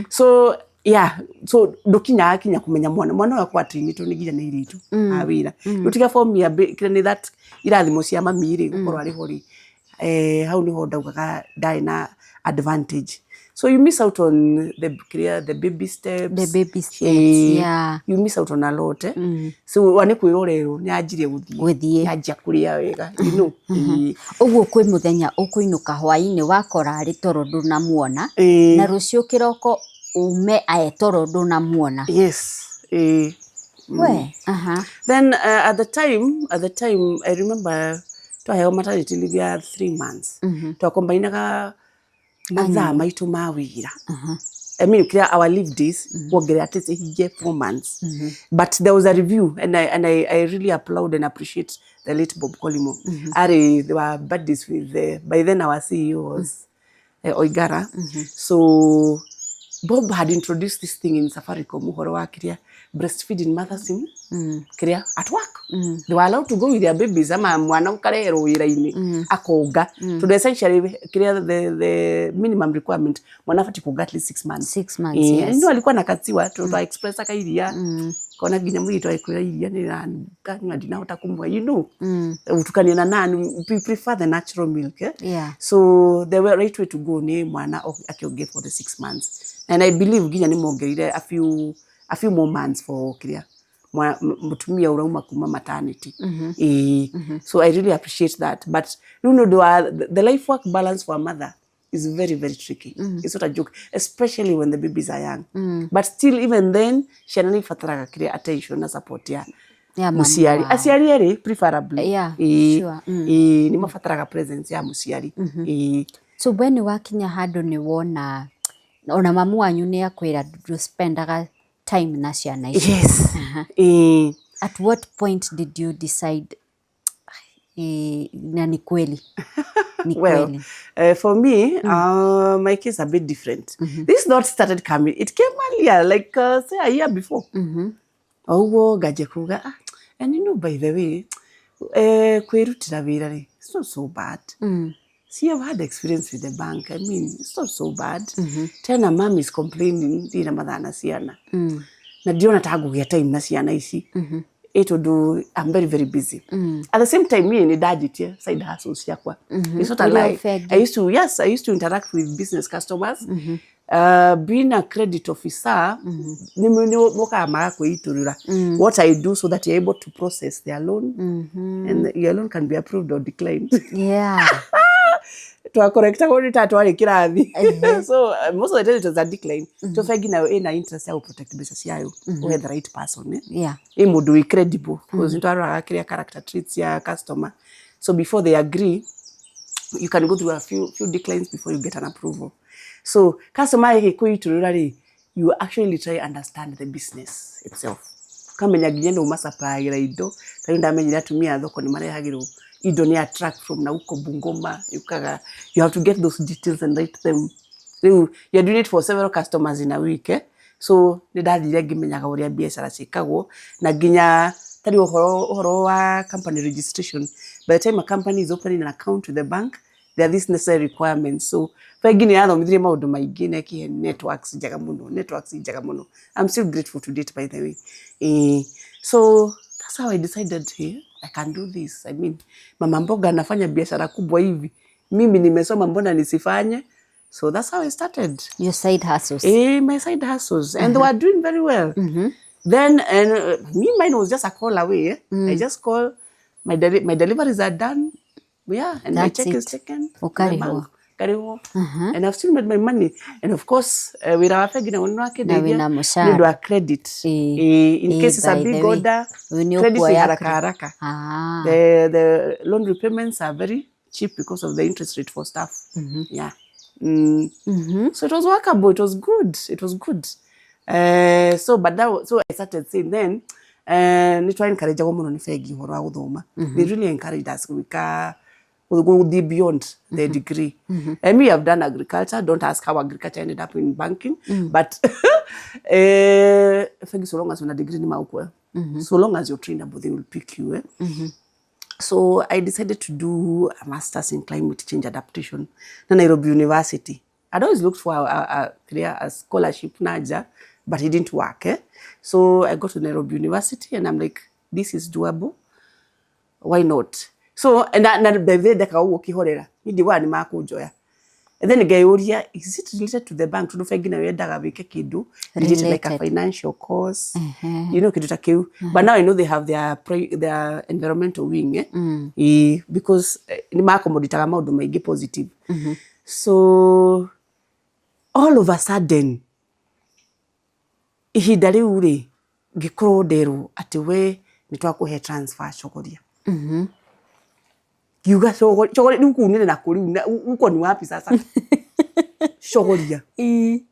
So yeah, so ndukinyaga kinya kumenya mwana ũyũ akwa trainĩtwo nĩ nginya nĩ airĩtu a wĩra. Rĩu for me kĩrĩa nĩ that irathimo cia mami rĩ, gũkorwo arĩ ho rĩ, hau nĩho ndaugaga ndarĩ na advantage. So you miss out on the kĩrĩa, the baby steps. The baby steps. You miss out on a lot, eh? So wa nĩ kwĩrorerwo nĩ anjirie gũthiĩ. Gũthiĩ. Nĩ anjia kũrĩa wega. Ĩĩ. Ũguo kwĩ mũthenya ũkũinũka hwaĩ-inĩ, wakora arĩ toro ndũnamuona, na rũciũ kĩroko ume ae toro ndũnamuona. Yes. Ĩĩ. We aha. Then at the time I remember twaheo maternity leave ya 3 months. Twakombainaga mathaa maitũ ma wĩra. I mean, clear our leave days, kuongerera at least ihinge 4 months. But there was a review, and I really applaud and appreciate the late Bob Collymore. Ari, they were buddies with the, by then our CEO was Oigara. So Bob had introduced this thing in Safaricom, ũhoro wa kĩrĩa, breastfeeding mothers in kĩrĩa, at work. They were allowed to go with their babies, ama mwana ũkareherwo wĩra-inĩ akonga, tondũ essentially kĩrĩa, the minimum requirement, mwana abatiĩ kuonga at least 6 months. 6 months. No alikuwa nakatiwa tondũ express akairia kona nginya mũirĩtu agĩkwĩra iria nĩ rĩranuka na ndinahota kũmwe utukanie na nani, we prefer the natural milk, eh? So the right way to go nĩ mwana akĩonge for the 6 months, and I believe nginya nĩ mongereire a few more months for kĩrĩa, mũtumia ũrauma kuma maternity. Ĩĩ. So I really appreciate that, but rĩu nĩ ũndũ wa the life work balance for a mother is very, very tricky. It's not a joke, especially when the babies are young. But still, even then, ciana nĩ ibataraga kĩrĩa, attention na support ya Ya mami mũciari. wao. Aciari erĩ preferably. Ĩĩ. Ĩĩ, nĩ mabataraga presence ya mũciari. Ĩĩ. So we nĩ wakinya handũ nĩ wona ona mamu wanyu nĩ akwĩra ndũspendaga time na ciana ici. Yes. Ĩĩ. At what point did you decide, na ni kweli ni Well, kweli? For me, my case a bit different. This thought started coming. It came earlier, like say a year before. Oguo ngaje kuga, ah, and by the way, kwĩrutĩra wĩra rĩ, it's not so bad. See, I've had experience with the bank. I mean, it's not so bad. Tena mom is complaining ndina mathaa na ciana. Na ndiona ta ngũgĩa time na ciana ici. Ĩ tondũ I'm very, very busy. At the same time, niĩ nĩ ndanjĩtie side hustles ciakwa. It's not a Ũrĩa lie. ũbengi. I used to, yes, I used to interact with business customers. Being a credit officer, nĩ mokaga magakwĩitũrũra what I do so that you're able to process their loan, and your loan can be approved or declined. Twakorektagwo nĩ ta twarĩ kĩrathi. So most of the time it was a decline. So bengi nayo ĩna interest ya gũ-protect mbeca ciayo, ũhe the right person, eh? Ĩ mũndũ wĩ credible, because nĩtwaroraga kĩrĩa, character traits ya customer. So before they agree, you can go through a few declines before you get an approval. So customer ĩgĩkwĩitũrũra rĩ, you actually try understand the business itself, ũkamenya nginya nũ ũmasupplyagĩra indo. Ta rĩu ndamenyire atumia a thoko nĩ marehagĩrwo indo nĩ attract from na huko Bungoma yukaga. You have to get those details and write them. Rĩu you're doing it for several customers in a week, eh? So nĩ ndathire ngĩmenyaga ũrĩa biacara ciĩkagwo, na nginya tarĩ ũhoro wa company registration. By the time a company is opening an account with the bank, there are these necessary requirements. So bengi nĩ yathomithirie maũndũ maingĩ na ĩkĩhe networks njega mũno, networks njega mũno. I'm still grateful to date, by the way. So that's how I decided, hey, I can do this. I mean, mama mboga anafanya biashara kubwa hivi, mimi nimesoma, mbona nisifanye? So that's how I started. Your side hustles. My side hustles, and they were doing very well. Then and me, mine was just a call away, eh? I just call, my deliveries are done, yeah, and my That's check is it. taken to the Ũkarĩhwo. bank, ngarĩhwo, and I've still made my money. And of course, wĩra wa bengi naguo nĩ Na wakĩndeithia wĩna nĩ mũcara. ũndũ wa credit. In case it's a By big the way, order, nĩ credit nĩ ũkuoya haraka haraka. Ah. The loan repayments are very cheap because of the interest rate for staff. Yeah. So it was workable. It was good. It was good. So but that was, so I started saying then, nĩ twa encourage mũno nĩ bengi ũhoro wa gũthoma. They really encouraged us gwĩka gũthiĩ beyond the degree. And me have done agriculture. Don't ask how agriculture ended up in banking, but bengi, so long as una degree, nĩ magũkuoya. So long as you're trainable, they will pick you, eh? So I decided to do a master's in climate change adaptation na Nairobi University. I'd always looked for a scholarship naja, but it didn't work, eh? So I got to Nairobi University and I'm like, "This is doable. Why not?" So, and na bethe ndeka ũguo kĩhorera. Niĩ ndiugaga nĩ makũnjoya. And then ngeyũria, is it related to the bank? Tondũ bengi nayo yendaga wĩke kĩndũ related, like a Related. Financial course, kĩndũ ta kĩu. But now I know they have their environmental wing, eh? Because nĩ makomoditaga maũndũ maingĩ positive. So all of a sudden, ihinda rĩu rĩ, ngĩkorwo nderwo atĩ we nĩ twakũhe transfer Chogoria. Ngiuga Chogoria rĩu kũu nĩ nakũ rĩu huko ni wapi sasa? Chogoria.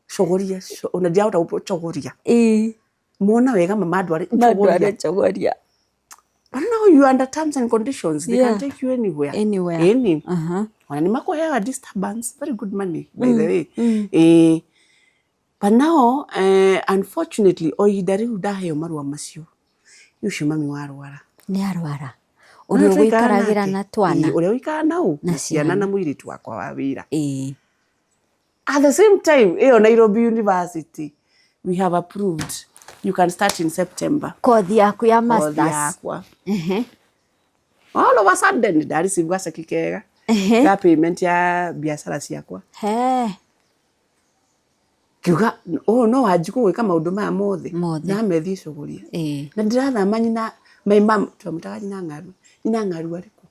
Chogoria, ona ndiahota gũkũ Chogoria. Mona wega mama ndware Mandware Chogoria. Chogoria. But now you are under terms and conditions. They can take you anywhere. Anywhere. Any. Ona nĩ makũheaga disturbance, very good money, by the way. Eh, but now, unfortunately, o ihinda rĩu ndaheo marũa macio, ũcio mami warwara. Nĩ arwara. Ũrĩa Ũrĩa twaikaraga ũgũikaragĩra nake. na twana. Ĩĩ, ũrĩa ũikaraga nau Na na ciana ciana. Na mũirĩtu wakwa wa wĩra. At the same time, ĩyo Nairobi University, we have approved. You can start in September. Kothi yaku ya Kothi masters. Yakwa. All of a sudden, ndareceive gaceki kega ga payment ya biacara ciakwa. He. Ngiuga, oh no, wanjikũ gwĩka maũndũ maya mothe. Mothe. Na methiĩ Chogoria. Na ndĩrathama nyina, my mom, twamwĩtaga nyina ng'aru. Nyina ng'aru arĩkũ?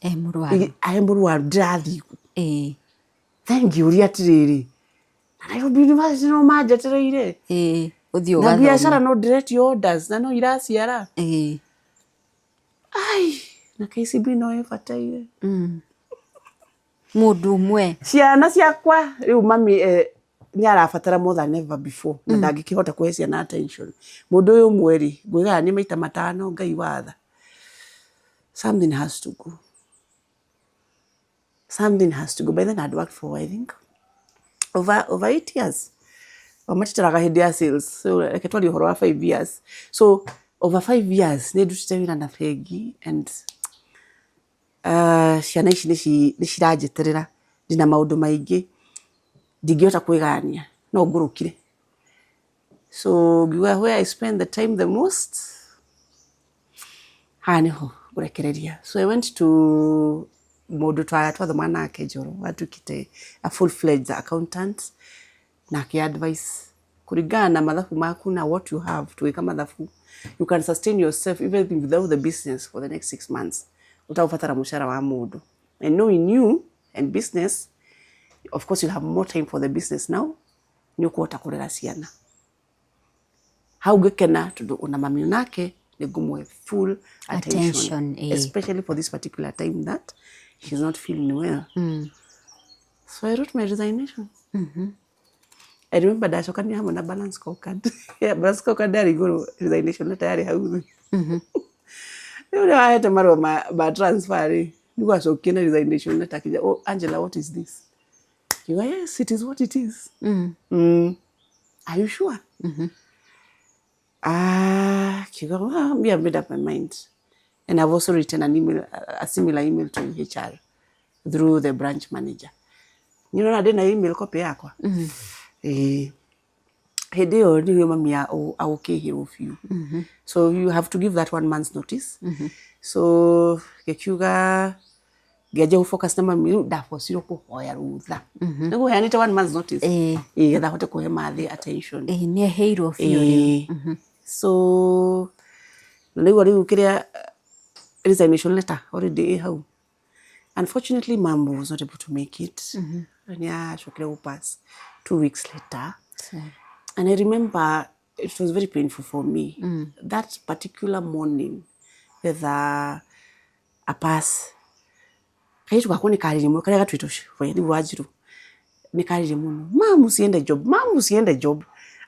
E mũrwaru. Arĩ mũrwaru, ndĩrathiĩ kũ? Then ngĩũria atĩrĩrĩ, na Nairobi University no manjetereire. Ũthiĩ Na ũgathome. Biacara no ndĩretio orders na no iraciara. Ai, na KCB no ĩbataire. Mũndũ ũmwe. Ciana ciakwa rĩu mami nĩ arabatara more than ever before na ndangĩkĩhota kũhe ciana attention. Mũndũ ũyũ ũmwe rĩ, ngwĩgaga nĩ maita matano Ngai watha. Something has to go. Something has to go. By then I'd worked for, I think, over 8 years. O matitaraga hĩndĩ ya sales. So reke twarie ũhoro wa 5 years. So over 5 years nĩ ndutĩte wĩra na bengi and ciana ici nĩ ciranjeterera, ndĩna maũndũ maingĩ ndingĩhota kwĩgania no ngũrũkire, so ngiuga where I spend the time the most, haha nĩho ngũrekereria. So I went to mũndũ twathoma nake Njoro watuĩkĩte a full fledged accountant na akĩ advice kũringana na mathabu maku na what you have tũgĩka mathabu, you can sustain yourself even without the business for the next 6 months ũtagũbatara mũcara wa mũndũ. And knowing you and business, of course you have more time for the business now, nĩ ũkũhota kũrera ciana hau ngĩkena tondũ ona mami nake nĩ ngũmũhe full attention, Attention, eh. especially for this particular time that she's not feeling well. So I wrote my resignation. I remember ndacokania hamwe na balance scorecard. Yeah, balance scorecard yarĩ igũrũ, resignation letter yarĩ hau thĩ. Rĩu ũrĩa wahete marũa ma transfer rĩ, nĩguo acokie na resignation letter akĩnjĩra, "Oh, Angela, what is this?" Ngiuga, "Yes, it is what it is." "Are you sure?" Ah, kiuga, "Well, me, I've made up my mind. And I've also written an email, a similar email to HR through the branch manager." You know, ndĩ na email copy yakwa. Eh, hĩndĩ ĩyo nĩguo mami agũkĩhĩrwo biũ. So you have to give that one month's notice. So ngĩkiuga ngĩanjia gũfocus na mami, rĩu ndabocirwo kũhoya rũtha. Nĩguo heanĩte one month's notice. Ĩĩ, getha hote kũhe mathĩ attention. Ĩĩ, nĩ eheirwo biũ rĩu. Ĩĩ. So na nĩguo rĩu kĩrĩa resignation letter already ĩ hau. Unfortunately, mom was not able to make it. Nĩ acokire gũpass 2 weeks later. And I remember it was very painful for me. That particular morning, the a pass. Kairĩtu gakwa nĩ karire mũno, karĩa gatuĩtwo we rĩu Wanjiru nĩ karire mũno. "Mum, usiende job. Mum, usiende job."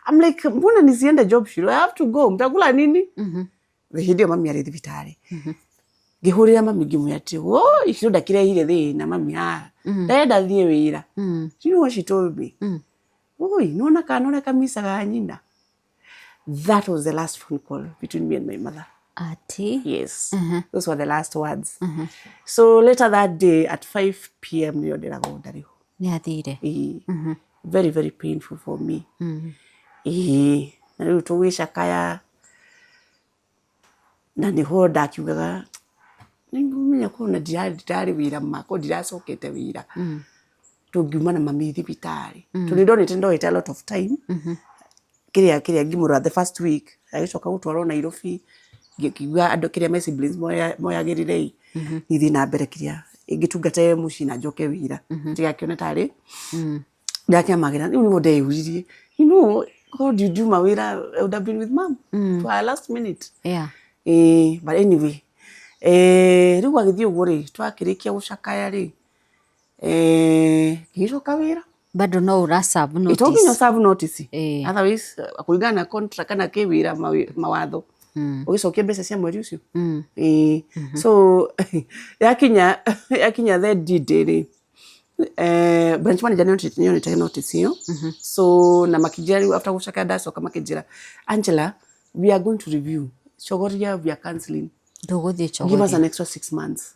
I'm like, "Mbona nisiende job, Shiro? I have to go. Mtakula nini?" Hĩndĩ ĩyo mami arĩ thibitarĩ. Ngĩhũrĩra mami ngĩmwĩra atĩ, "Wo, Shiro ndakĩrehire thĩna mami haha. Ndĩrenda thiĩ wĩra." Do you know what she told me? "Oi, nĩwona kana ũrĩa kamicaga nyina?" That was the last phone call between me and my mother. Ati. Yes. Those were the last words. So later that day at 5 p.m. nĩyo ndĩragwo ndarĩ ho. Nĩ athire. Ĩĩ. Very, very painful for me. Ĩĩ. Na rĩu tũgĩcakaya na nĩho ndakiugaga nĩmenya korwo na ndirarĩ wĩra ma korwo ndiracokete wĩra tũngiuma na mami thibitarĩ, tondũ nĩndonete ndoete a lot of time kĩrĩa ngĩmũrora. The first week agĩcoka gũtwarwo Nairobi, ngĩigua andũ kĩrĩa my siblings moyagĩrĩre ĩ nithiĩ na mbere kĩrĩa ingĩtungata mũciĩ na njoke wĩra ndigakĩone tarĩ ndakĩamagĩra. Rĩu nĩguo ndeyũririe, korwo ndingiuma wĩra, I would have been with mom to her last minute. But anyway, rĩu agĩthiĩ ũguo rĩ, twakĩrĩkia gũcakaya rĩ, ngĩgĩcoka wĩra. Bado no ũra serve To nginya notice. Serve notice. Otherwise, kũringana na contract kana kĩwĩra mawatho ũgĩcokia mbeca cia mweri ũcio. So yakinya the D-Day rĩ, branch manager nĩonete notice ĩyo, so na makĩnjĩra rĩu after gũcakaya ndacoka makĩnjĩra, "Angela, we are going to review Chogoria, we are cancelling." Ndũgũthiĩ "Give us Chogoria. An extra 6 months.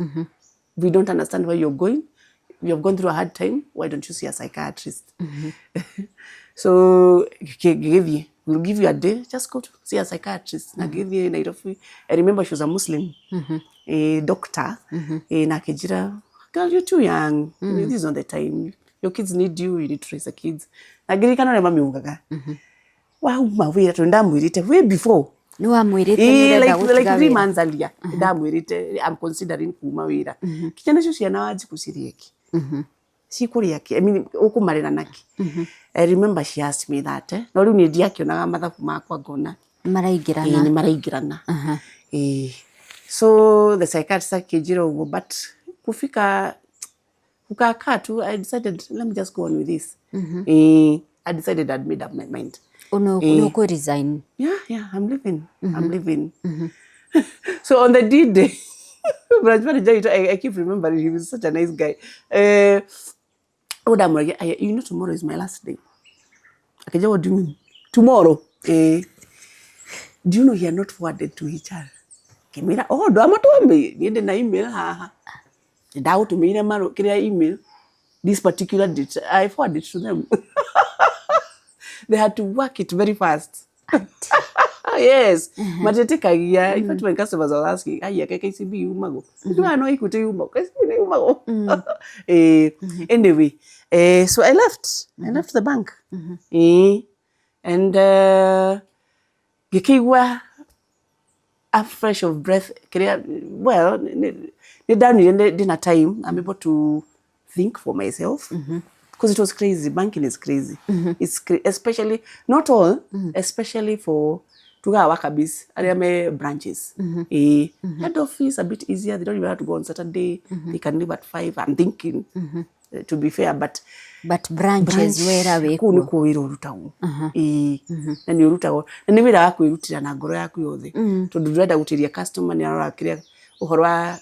We don't understand why you're going. You have gone through a hard time. Why don't you see a psychiatrist?" So ngĩgĩthiĩ. "We'll give you a day, just go to see a psychiatrist." Na ngĩthiĩ Nairobi. I remember she was a Muslim, a doctor, na akĩnjĩra, "Girl, you're too young. This is not the time. Your kids need you. You need to raise the kids." Na ngĩririkana ũrĩa mami ugaga wauma wĩra, tondũ ndamwĩrĩte way before. Nĩ wamwĩrĩte nĩ ũrenda Like gũtiga three wĩra. months earlier ndamwĩrĩte I'm considering kuma wĩra. Kinya nacio ciana Wanjikũ cirĩe kĩ, cikũrĩa kĩ? I mean, ũkũmarera nakĩ? I remember she asked me that, eh? No rĩu niĩ ndiakĩonaga mathabu makwa ngona Maraingĩrana. Nĩ maraingĩrana. Ĩĩ. So the psychiatrist akĩnjĩra ũguo, but kufika kukakaa tu, I decided, let me just go on with this. I decided, I'd made up my mind. Nĩ ũkũ resign. Yeah, I'm leaving. I'm leaving. So on the D-Day, branch manager, I keep remembering he was such a nice guy. Oh, damn, you know tomorrow is my last day. Okay, what do you mean? Tomorrow? Do you know he had not forwarded to HR? Kimira, oh, ndo amatwambe, niende na email haha. Ndagũtũmĩire maro kĩrĩa email this particular date. I forwarded to them. They had to work it very fast. Yes, matetekagia. In fact, when customers are asking, "Aya, KCB yumagwo?" Mm no Equity yumagwo, KCB nĩ yumagwo. Anyway, so I left. I left the bank. And ngĩkĩigua a fresh of breath kĩrĩa, well, nĩ ndonire ndĩna time, I'm able to think for myself, because it was crazy. Banking is crazy. It's especially not all, especially for tugaga wakabis arĩa me branches. Head office a bit easier. They don't even have to go on Saturday. They can leave at 5, I'm thinking, to be fair, but But branches wĩra wĩ kũu kuo. Nĩkuo wĩra ũrutagwo. Ĩĩ, na nĩ ũrutagwo na nĩ wĩra wa kwĩrutĩra na ngoro yaku yothe, tondũ ndũrenda gũtĩria customer, nĩ arora kĩrĩa ũhoro wa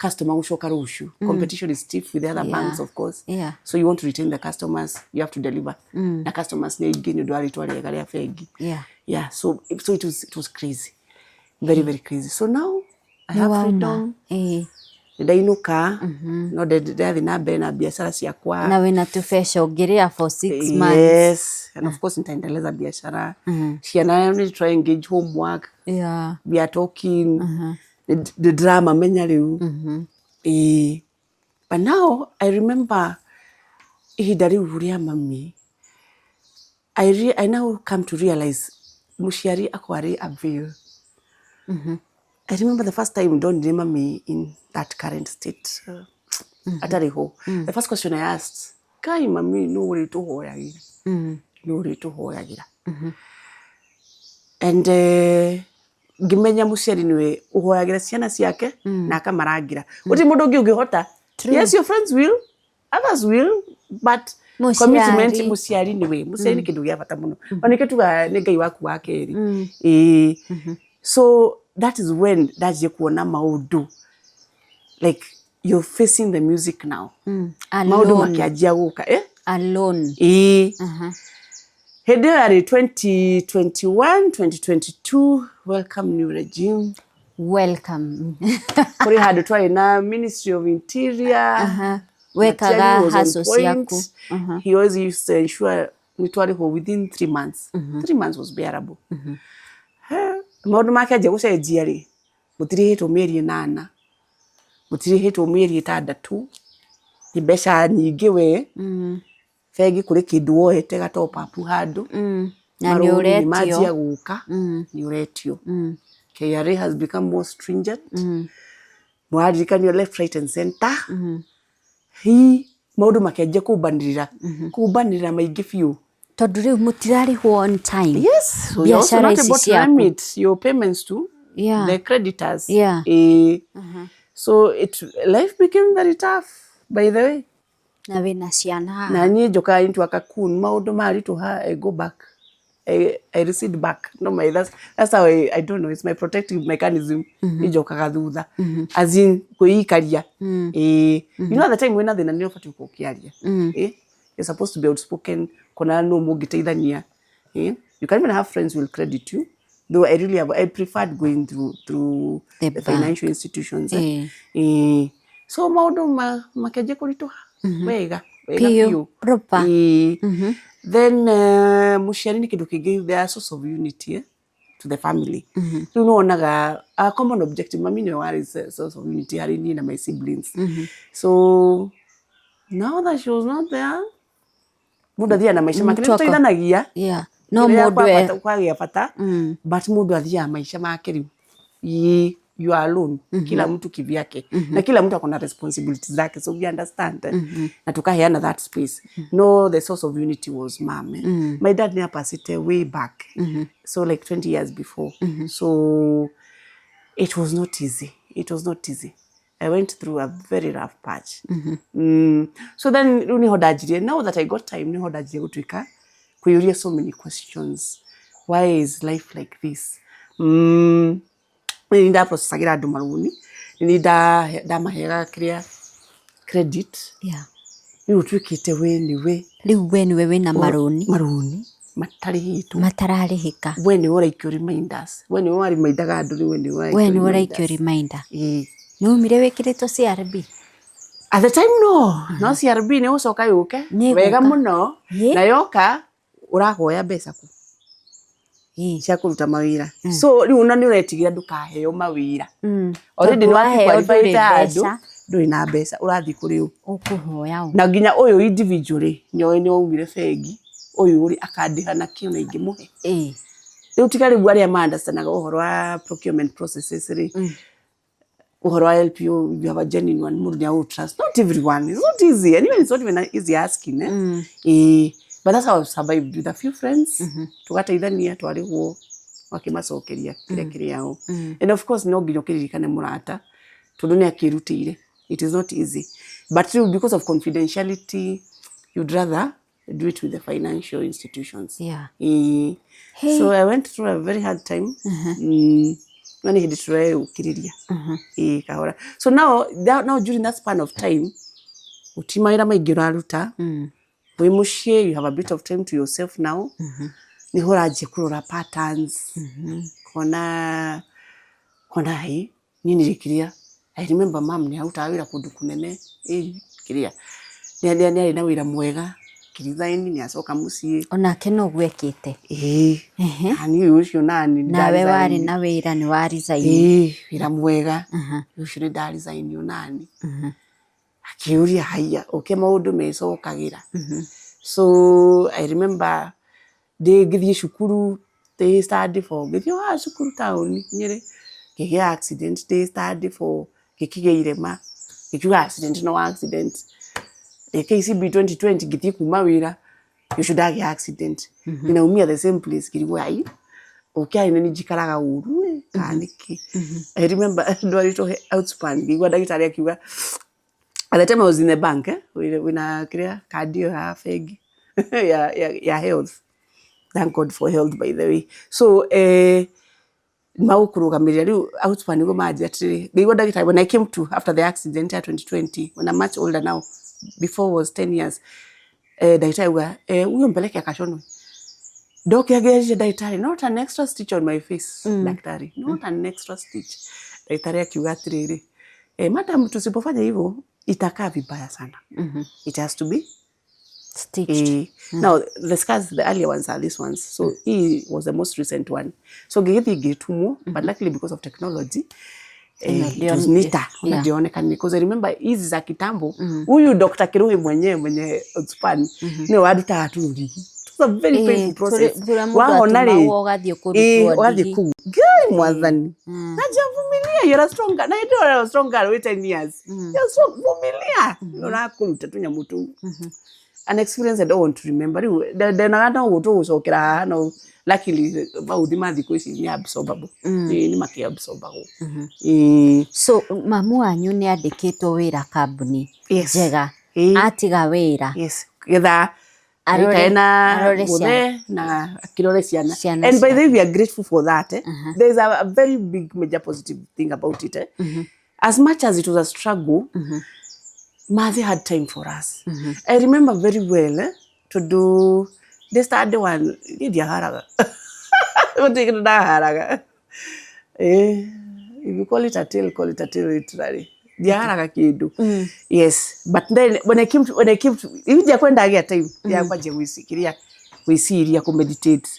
customer gũcoka rũciũ. Competition is stiff with the other banks, of course. So you want to retain the customers, you have to deliver, na customers nĩ aingĩ nĩ ũndũ wa rĩtwa rĩega rĩa bengi. Yeah, so it was crazy, very, very crazy. So now I Nĩ have wauma. freedom. Ndainũka no ndathiĩ na mbere na biacara ciakwa. Na wĩna tũbeca ũngĩrĩa for 6 months. Yes, and of course nitaendeleza biashara. Ciana nĩ try engage homework. We are talking the drama menya rĩu. Ĩĩ, but now I remember ihinda rĩu rĩa mami, I now come to realize Mũciari akorwo arĩ avail. I remember the first time ndonire mami in that current state, atarĩ ho, the first question I asked, "Kai mami, nũ ũrĩtũhoyagĩra? Nũ ũrĩtũhoyagĩra?" And ngĩmenya mũciari nĩwe ũhoyagĩra ciana ciake na akamarangĩra. Gũtirĩ mũndũ ũngĩ ũngĩhota. Yes, your friends will, others will, but Mũciari. commitment, mũciari nĩwe. Mũciari nĩ kĩndũ gĩa bata mũno. Ona nĩkĩo tugaga nĩ Ngai waku wa kerĩ. Ĩĩ, so that is when ndanjie kuona maũndũ like you're facing the music now. Maũndũ Alone. Makĩanjia gũka, eh? Alone. Ĩĩ, hĩndĩ ĩyo yarĩ 2021, 2022. Welcome new regime. Welcome. Kũrĩ handũ twarĩ na Ministry of Interior. Wekaga Matiang'i was on hustle point. ciaku. He always used to ensure nĩ twarĩhwo within 3 months. 3 months was bearable. He, maũndũ makĩanjia gũcenjia rĩ, mũtirĩhĩtwo mĩeri 8, mũtirĩhĩtwo mĩeri 6, nĩ mbeca nyingĩ we bengi kũrĩ kĩndũ woete ga top up handũ. Na nĩ Marũni nĩ ũretio. Manjia gũka, nĩ ũretio. KRA has become more stringent. Mũraririkanio left, right and center. Hi maũndũ makĩanjia kũmbanĩrĩra, kũmbanĩrĩra maingĩ biũ. Tondũ rĩu mũtirarĩhwo on time. Yes, so you're also Biashara not ici able to ciaku. remit your payments to the creditors. So it life became very tough, by the way. Na wĩna ciana haha. Na niĩ njokaga into a cocoon. Maũndũ maritũha, I go back, I recede back. No, my that's how I don't know, it's my protective mechanism. Niĩ njokaga thutha, as in kwĩikaria. Eh, you know, at the time wĩna thĩna nĩ ũbatiĩ gũkorwo ũkĩaria. Eh, you're supposed to be outspoken, kuona nũ mũngĩteithania. Eh, you can even have friends who will credit you, though I really have, I preferred going through The the bank. Financial institutions, eh. Eh. Eh, so maũndũ makĩanjia kũritũha wega wega Biũ, biũ. Proper. Ĩĩ. Then mũciari nĩ kĩndũ kĩngĩ, the source of unity, eh, to the family. Rĩu nĩ wonaga a common objective. Mami nĩwe warĩ source of unity harĩ niĩ na my siblings. So now that she was not there, mũndũ athiaga na maica make. Nĩ Mũtu tũteithanagia No rĩrĩa mũndũ e kwagĩa bata, but mũndũ athiaga maica make rĩu. Ĩĩ, you are alone, kila mtu kivyake, na kila mtu akona responsibilities zake, so we understand, eh? Na tukaheana that space. No, the source of unity was mom, eh? My dad never passed way back, so like 20 years before. So it was not easy, it was not easy. I went through a very rough patch. So then rĩu nĩho ndanjirie, now that I got time, nĩho ndanjirie gũtuĩka kwĩyũria so many questions. Why is life like this? Nĩ ndaprocessagĩra andũ marũni, nĩ ndamaheaga kĩrĩa credit. Rĩu ũtuĩkĩte we nĩwe Rĩu we nĩwe wĩna marũni. Marũni matarĩhĩtwo. Matararĩhĩka. We nĩwe ũraikio reminders, we nĩwe warimindaga andũ, rĩu we nĩwe We ũraikio nĩwe ũraikio reminders. Reminder. Ĩĩ. Nĩ umire wĩkĩrĩtwo CRB? At the time, no CRB nĩ gũcoka yũke. Nĩ Wega ĩgũka. mũno. Na yoka ũrahoya mbeca kũ cia kũruta mawĩra. So rĩu ona nĩ ũretigĩra ndũkaheo mawĩra. Already Tondũ nĩ waheo ndũrĩ wakiqualify ta andũ, mbeca. Ndũrĩ na mbeca, ũrathiĩ kũrĩ ũ? Ũkũhoya ũ? Na nginya ũyũ individually nĩoĩ nĩ waumire bengi, ũyũ rĩ akandĩha na kĩ ona ingĩmũhe? Rĩu tiga rĩu arĩa ma-understandaga ũhoro wa procurement processes rĩ, ũhoro wa LPO, you have a genuine one, mũndũ nĩ trust. Not everyone, it's not easy, and even it's not even easy asking, eh? Ĩĩ, but that's how I've survived with a few friends. Tugateithania, twarĩhwo makĩmacokeria kĩrĩa kĩrĩ ao. And of course no nginya ũkĩririkane mũrata tondũ nĩ akĩrutĩire. It is not easy, but rĩu because of confidentiality, you'd rather do it with the financial institutions. Ĩĩ. Hey. So I went through a very hard time. No nĩ hĩndĩ tũreyũkĩrĩria. Ĩĩ, kahora. So now, now during that span of time, uti mawĩra maingĩ ũraruta, wĩ mũciĩ, you have a bit of time to yourself now. Nĩho ũranjia kũrora patterns, kona hĩ niĩ nĩ kĩrĩa. I remember mam nĩ arutaga wĩra kũndũ kũnene, ĩ kĩrĩa nĩ arĩ na wĩra mwega, akĩresign, nĩ acoka mũciĩ. Onake noguo ekĩte. Ĩĩ, na niĩ ũcio nani nĩ Nawe warĩ ndaresign. Na wĩra nĩ wa resign. Ĩĩ, wĩra mwega ũcio nĩ ndaresign onani. Akĩũria haiya ũke maũndũ mecokagĩra. So I remember ndĩ ngĩthiĩ cukuru Ndĩ standard four ngĩthiĩ o haha cukuru taũni Nyĩrĩ, ngĩgĩa accident ndĩ standard four, ngĩkĩgĩa irema, ngĩkiuga accident no accident. Ndĩ KCB 2020 ngĩthiĩ kuma wĩra, ũcio ndagĩa accident. Ninaumia the same place, ngĩrigwo ai, ũkĩarĩ nĩ njikaraga ũru ĩ kana nĩkĩ. I remember ndwarĩtwo Outspan, ngĩigua ndagĩtarĩ akiuga, at the time I was in the bank, eh, wĩna kĩrĩa kandi ĩyo ya bengi ya health. Thank God for health, by the way. So magũkũrũgamĩrĩra rĩu Outspan nĩguo manjia atĩrĩrĩ, ngĩigua ndagĩtarĩ when I came to after the accident ya 2020, when I'm much older now, before was 10 years, ndagĩtarĩ auga, huyo mpeleke akashonwe. Ndokĩra ngĩrire ndagĩtarĩ, "Not an extra stitch on my face, daktari, not an extra stitch." Ndagĩtarĩ akiuga atĩrĩrĩ, "Madam, tusipofanya hivyo itakaa vibaya sana. It has to be stitched." Now the scars, the earlier ones are these ones. So he was the most recent one. So ngĩgĩthiĩ ngĩtumwo, but luckily because of technology, it was neater. Ndionekanire because I remember hizi za kitambo, huyu Dr. Kiruhi mwenyewe mwenye Outspan nĩwe wandutaga tũrũrigi. It was a very painful process. Tũrĩa mũndũ Wahona rĩ, atumagwo ũgathiĩ kũrutwo ũgathiĩ ndigi. kũu. Ngai mwathani. Najavumilia, you're a strong girl. Na you're a strong girl with 10 years. You're strong, vumilia. Ũrakũruta tũnyamũ tũu. An experience I don't want to remember. Rĩu ndenaga no gũtũgũcokera haha, no luckily maũthĩ ma thikũ ici nĩ absorbable. Nĩ makĩabsorbagwo. So mamu wanyu nĩ andĩkĩtwo wĩra kambuni njega. Atiga wĩra. Yes. Getha Arore- aikare na arore mũthee na akĩrore ciana. Ciana And by ciake. the way, we are grateful for that. Eh? There is a very big major positive thing about it. Eh? As much as it was a struggle, Mathe had time for us. I remember very well, to do they started one ndiaharaga, gũtirĩ kĩndũ ndaharaga. If you call it a tale, call it a tale literally. Ndiaharaga kĩndũ. Yes, but then when I came to ndiakwenda agĩa time ya kwanjia gwĩciria gwĩciria, kũ meditate.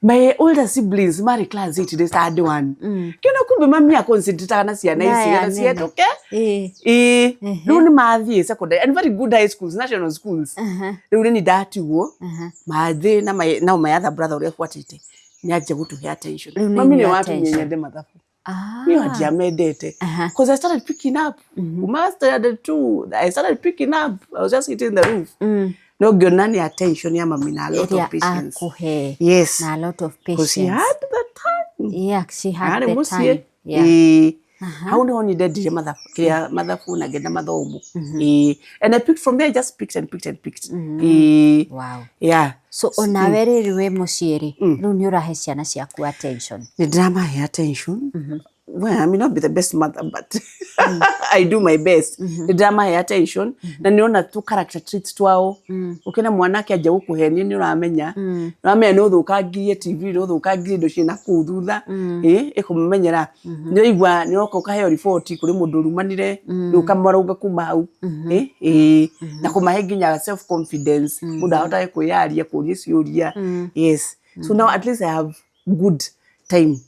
My older siblings marĩ class 8, they started one. Kĩona kumbe mami aconcentrataga na ciana ici Naya getha nene. cihetũke. Ĩĩ, rĩu nĩ mathiĩ secondary and very good high schools, national schools. Rĩu nĩ ndatigwo mathĩ na my, now my other brother ũrĩa buatĩte nĩ anjia gũtũhe attention. Rĩu nĩ Mami nĩ inyuĩ watumie attention. nyende mathabu. Niĩ ndiamendete because I started picking up kuma standard two. I started picking up, I was just hitting the roof. No ngĩona nĩ attention ya mami na a lot Ĩrĩa of patience. akũhe. Yes. Na a lot of Because she patience. had the time. Yeah, she had Arĩ the mũciĩ. time. Yeah. Ĩĩ. Hau niho ni ndendire mathabu, kĩrĩa mathabu, na ngenda mathomo. Ĩĩ, and I picked from there, I just picked and picked and picked. Ĩĩ. Yeah. So onawe rĩrĩ wĩ mũciĩ rĩ, rĩu nĩ ũrahe ciana ciaku attention. Nĩ ndĩramahe attention. Well, I may not be the best mother, but I do my best. Nĩ ndĩramahe attention na nĩona tu character traits twao. Ũkĩona mwana akĩanjia gũkũhenia, nĩ ũramenya, nĩ ũramenya nĩ ũthũkangirie TV, nĩ ũthũkangirie indo ciĩna kũu thutha. Ĩ ĩkũmenyera nĩ ũraigua, nĩ ũroka ũkaheo riboti kũrĩ mũndũ ũrumanire, rĩu ũkamarũnga kuma hau. Ĩ ĩ na kũmahe nginya self confidence, mũndũ ahotage kwĩyaria, kũria ciũria. Yes, so now at least I have good time.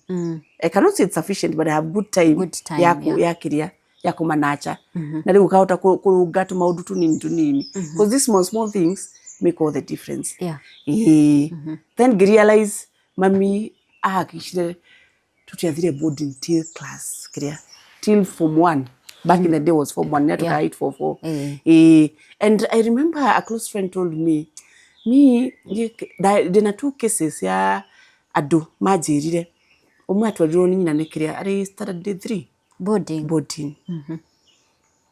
I cannot say it's sufficient, but I have good time. Good time, ya ya kĩrĩa ya kũmanacha na rĩu ũkahota kũrũnga tũmaũndũ tũnini tũnini, because these small small things make all the difference. Ĩĩ. Then ngĩrealize mami ahakikishire tutiathire boarding till class kĩrĩa, till form one. Back in the day was form one, nĩatuka 844. And I remember a close friend told me ndĩna two cases ya andũ manjĩrire. Ũmwe atwarirwo nĩ nyina nĩ kĩrĩa arĩ standard three. Boarding. Boarding.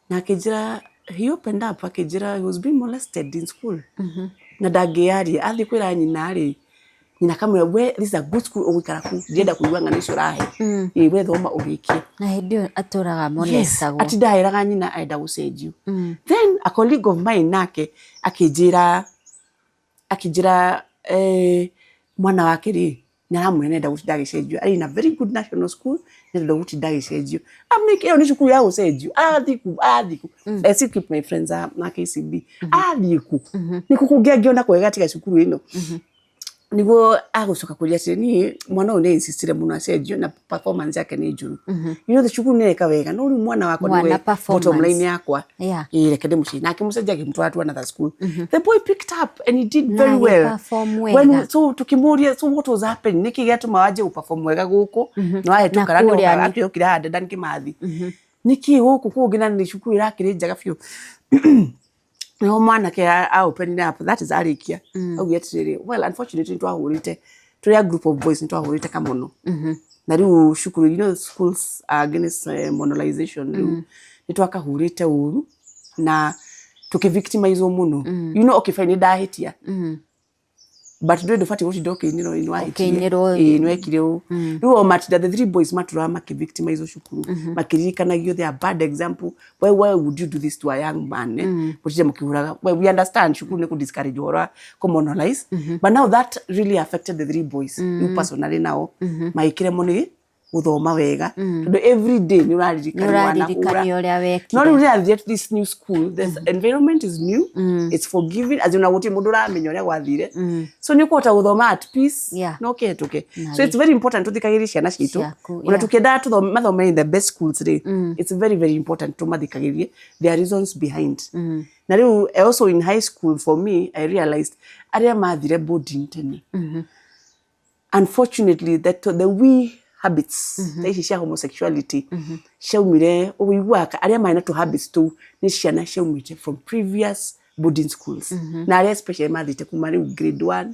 Na akĩnjĩra, he opened up, akĩnjĩra he was being molested in school na ndangĩaria. Athiĩ kwĩra nyina rĩ, nyina akamwĩra, "We, this is a good school, ũgũikara kuu, ndienda kũigua ng'ano icio ũrahe. Ĩ we thoma ũrĩkie." Na hĩndĩ ĩyo atũraga molestagwo. Atinda eraga nyina arenda gũcenjio. Then a colleague of mine nake akĩnjĩra mwana wake rĩ, nĩ aramwĩra nĩarenda gũtinda agĩcenjio, arĩ in a very good national school, nĩarenda gũtinda agĩcenjio. I'm like, ĩyo nĩ cukuru ya gũcenjio? Arathiĩ ku? Arathiĩ ku? I still keep my friends a na KCB. Arathiĩ ku? Nĩ kũ kũngĩ angĩona kwega tiga cukuru ĩno? Niguo agũcoka kũria atĩrĩ, niĩ mwana ũyũ nĩ insistire mũno acenjio na performance yake nĩ njũru. You know the cukuru nĩ eka wega, no rĩu mwana wakwa Mwana nĩwe bottom performance. line yakwa. Ĩĩ, reke ndĩmũcenjie. Na akĩmũcenjia, akĩmũtwara to another school. The boy picked up and he did very well. Agĩperform When wega. So tukĩmũria, "So what was happening? Nĩkĩ gĩatũma wanjie gũperform wega gũkũ na wahĩtũka?" Na kũrĩa Akĩokire haha Dedan Kimathi, nĩkĩ gũkũ kũngĩ na nĩ cukuru ĩrakĩrĩ njega biũ? Nĩho mwanake a open up, that is arĩkia, augire atĩrĩrĩ, "Well, unfortunately nĩtwahũrĩte, tũrĩ a group of boys, nĩtwahũrĩte kamono na rĩu cukuru, you know schools are against monolization, rĩu nĩtwakahũrĩte ũru na tũkĩvictimizwo mũno. You know, okay, fine, nĩndahĩtia, but ndũĩ ndũbatiĩ gũtinda ũkĩinĩrwo nĩ wahĩtirie." Ũkĩinĩrwo. Ĩĩ, nĩwekire ũũ. Rĩu o matinda, the three boys matũraga makĩvictimizwo cukuru, makĩririkanagio they are bad example. Why would you do this to a young man, eh? Gũtinda mũkĩhũraga. Well, we understand cukuru nĩ kũ-discourage ũhoro wa kũ-monolize, but now that really affected the three boys. Rĩu personally nao magĩkĩremwo nĩ gũthoma wega tondũ every day nĩ ũraririkanio wanahũra. Nĩũraririkanio ũrĩa wekire. No rĩu rĩrĩa athire to this new school, the environment is new, it's forgiving, as in gũtirĩ mũndũ ũramenya ũrĩa gwathire, so nĩ ũkũhota gũthoma at peace na ũkĩhetũke. So it's very important tũthikagĩrĩrie ciana citũ. Ciaku, Ona tũkĩendaga mathome in the best schools rĩ, it's very, very important tũmathikagĩrĩrie. There are reasons behind. Na rĩu also in high school, for me, I realized arĩa mathire boarding tene, unfortunately, that the wee habits ta ici cia homosexuality ciaumire, ũiguaga arĩa marĩ na tũ habits tũu nĩ ciana ciaumĩte from previous boarding schools, na arĩa especially mathiĩte kuma rĩu grade 1.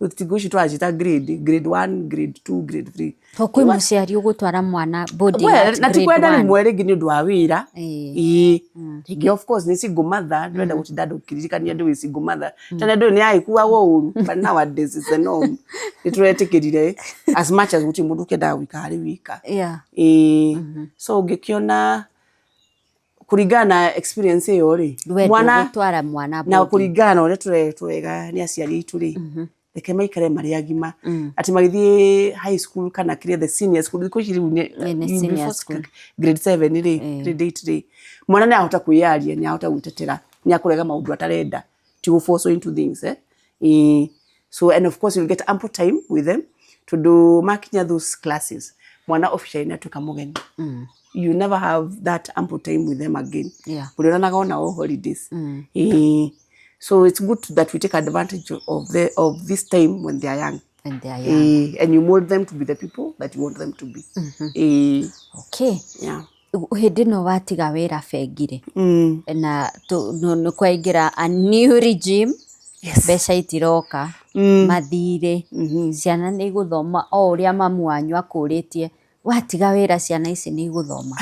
Rĩu thikũ ici tũracita grade 1, grade 2, grade 3. To kwĩ mũciari ũgũtwara mwana boarding Well, at na ti grade kwenda 1. rĩmwe rĩngĩ nĩ ũndũ wa wĩra. Ĩĩ. Ĩĩ, rĩngĩ of course nĩ single mother, ndĩrenda gũtinda andũ ũkĩririkania ndũĩ single mother tene ndũĩ nĩ yagĩkuagwo ũru, but nowadays it's the norm. Nĩ tũretĩkĩrire, as much as gũtirĩ mũndũ ũkĩendaga gũikara arĩ wika. Ĩĩ, so ũngĩkĩona kũringana na experience ĩyo rĩ, We mwana ndũgũtwara mwana na boarding. Kũringana na ũrĩa tũreretwo wega nĩ aciari aitũ rĩ, reke maikare marĩ agima, atĩ magĩthiĩ high school kana kĩrĩa, the senior school, thikũ ici rĩu Nĩ you senior before school. Grade 7 rĩ, grade 8 rĩ, mwana nĩ ahota kwĩyaria, nĩ ahota gwĩtetera, nĩ akũrega maũndũ atarenda, ti gũ force into things, eh? Ĩĩ. So and of course you'll get ample time with them, tondũ makinya those classes, mwana officially nĩ atuĩka mũgeni. You never have that ample time with them again. Ũrĩonanaga ona o holidays. Ĩĩ. So it's good that we take advantage of this time when they are young. When they are young. And you mold them to be the people that you want them to be. Okay. Yeah. Hĩndĩ ĩno watiga wĩra bengi rĩ, na nĩ kwaingĩra a new regime. Mbeca itiroka, mathirĩ, ciana nĩ igũthoma o ũrĩa mamu wanyu akũrĩtie watiga wĩra, ciana ici nĩ igũthoma?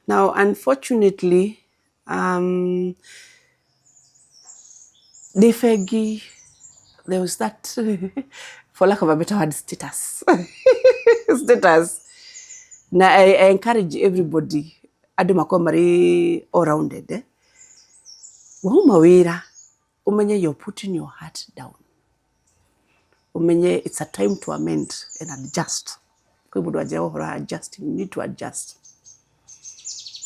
Now, unfortunately, ndĩ bengi, there was that, for lack of a better word, status. Status. Na I encourage everybody, andũ makorwo marĩ all-rounded. Eh? Wauma wĩra, ũmenye you're putting your heart down. Ũmenye it's a time to amend and adjust. Kwĩ mũndũ anjĩra ũhoro wa adjusting, you need to adjust.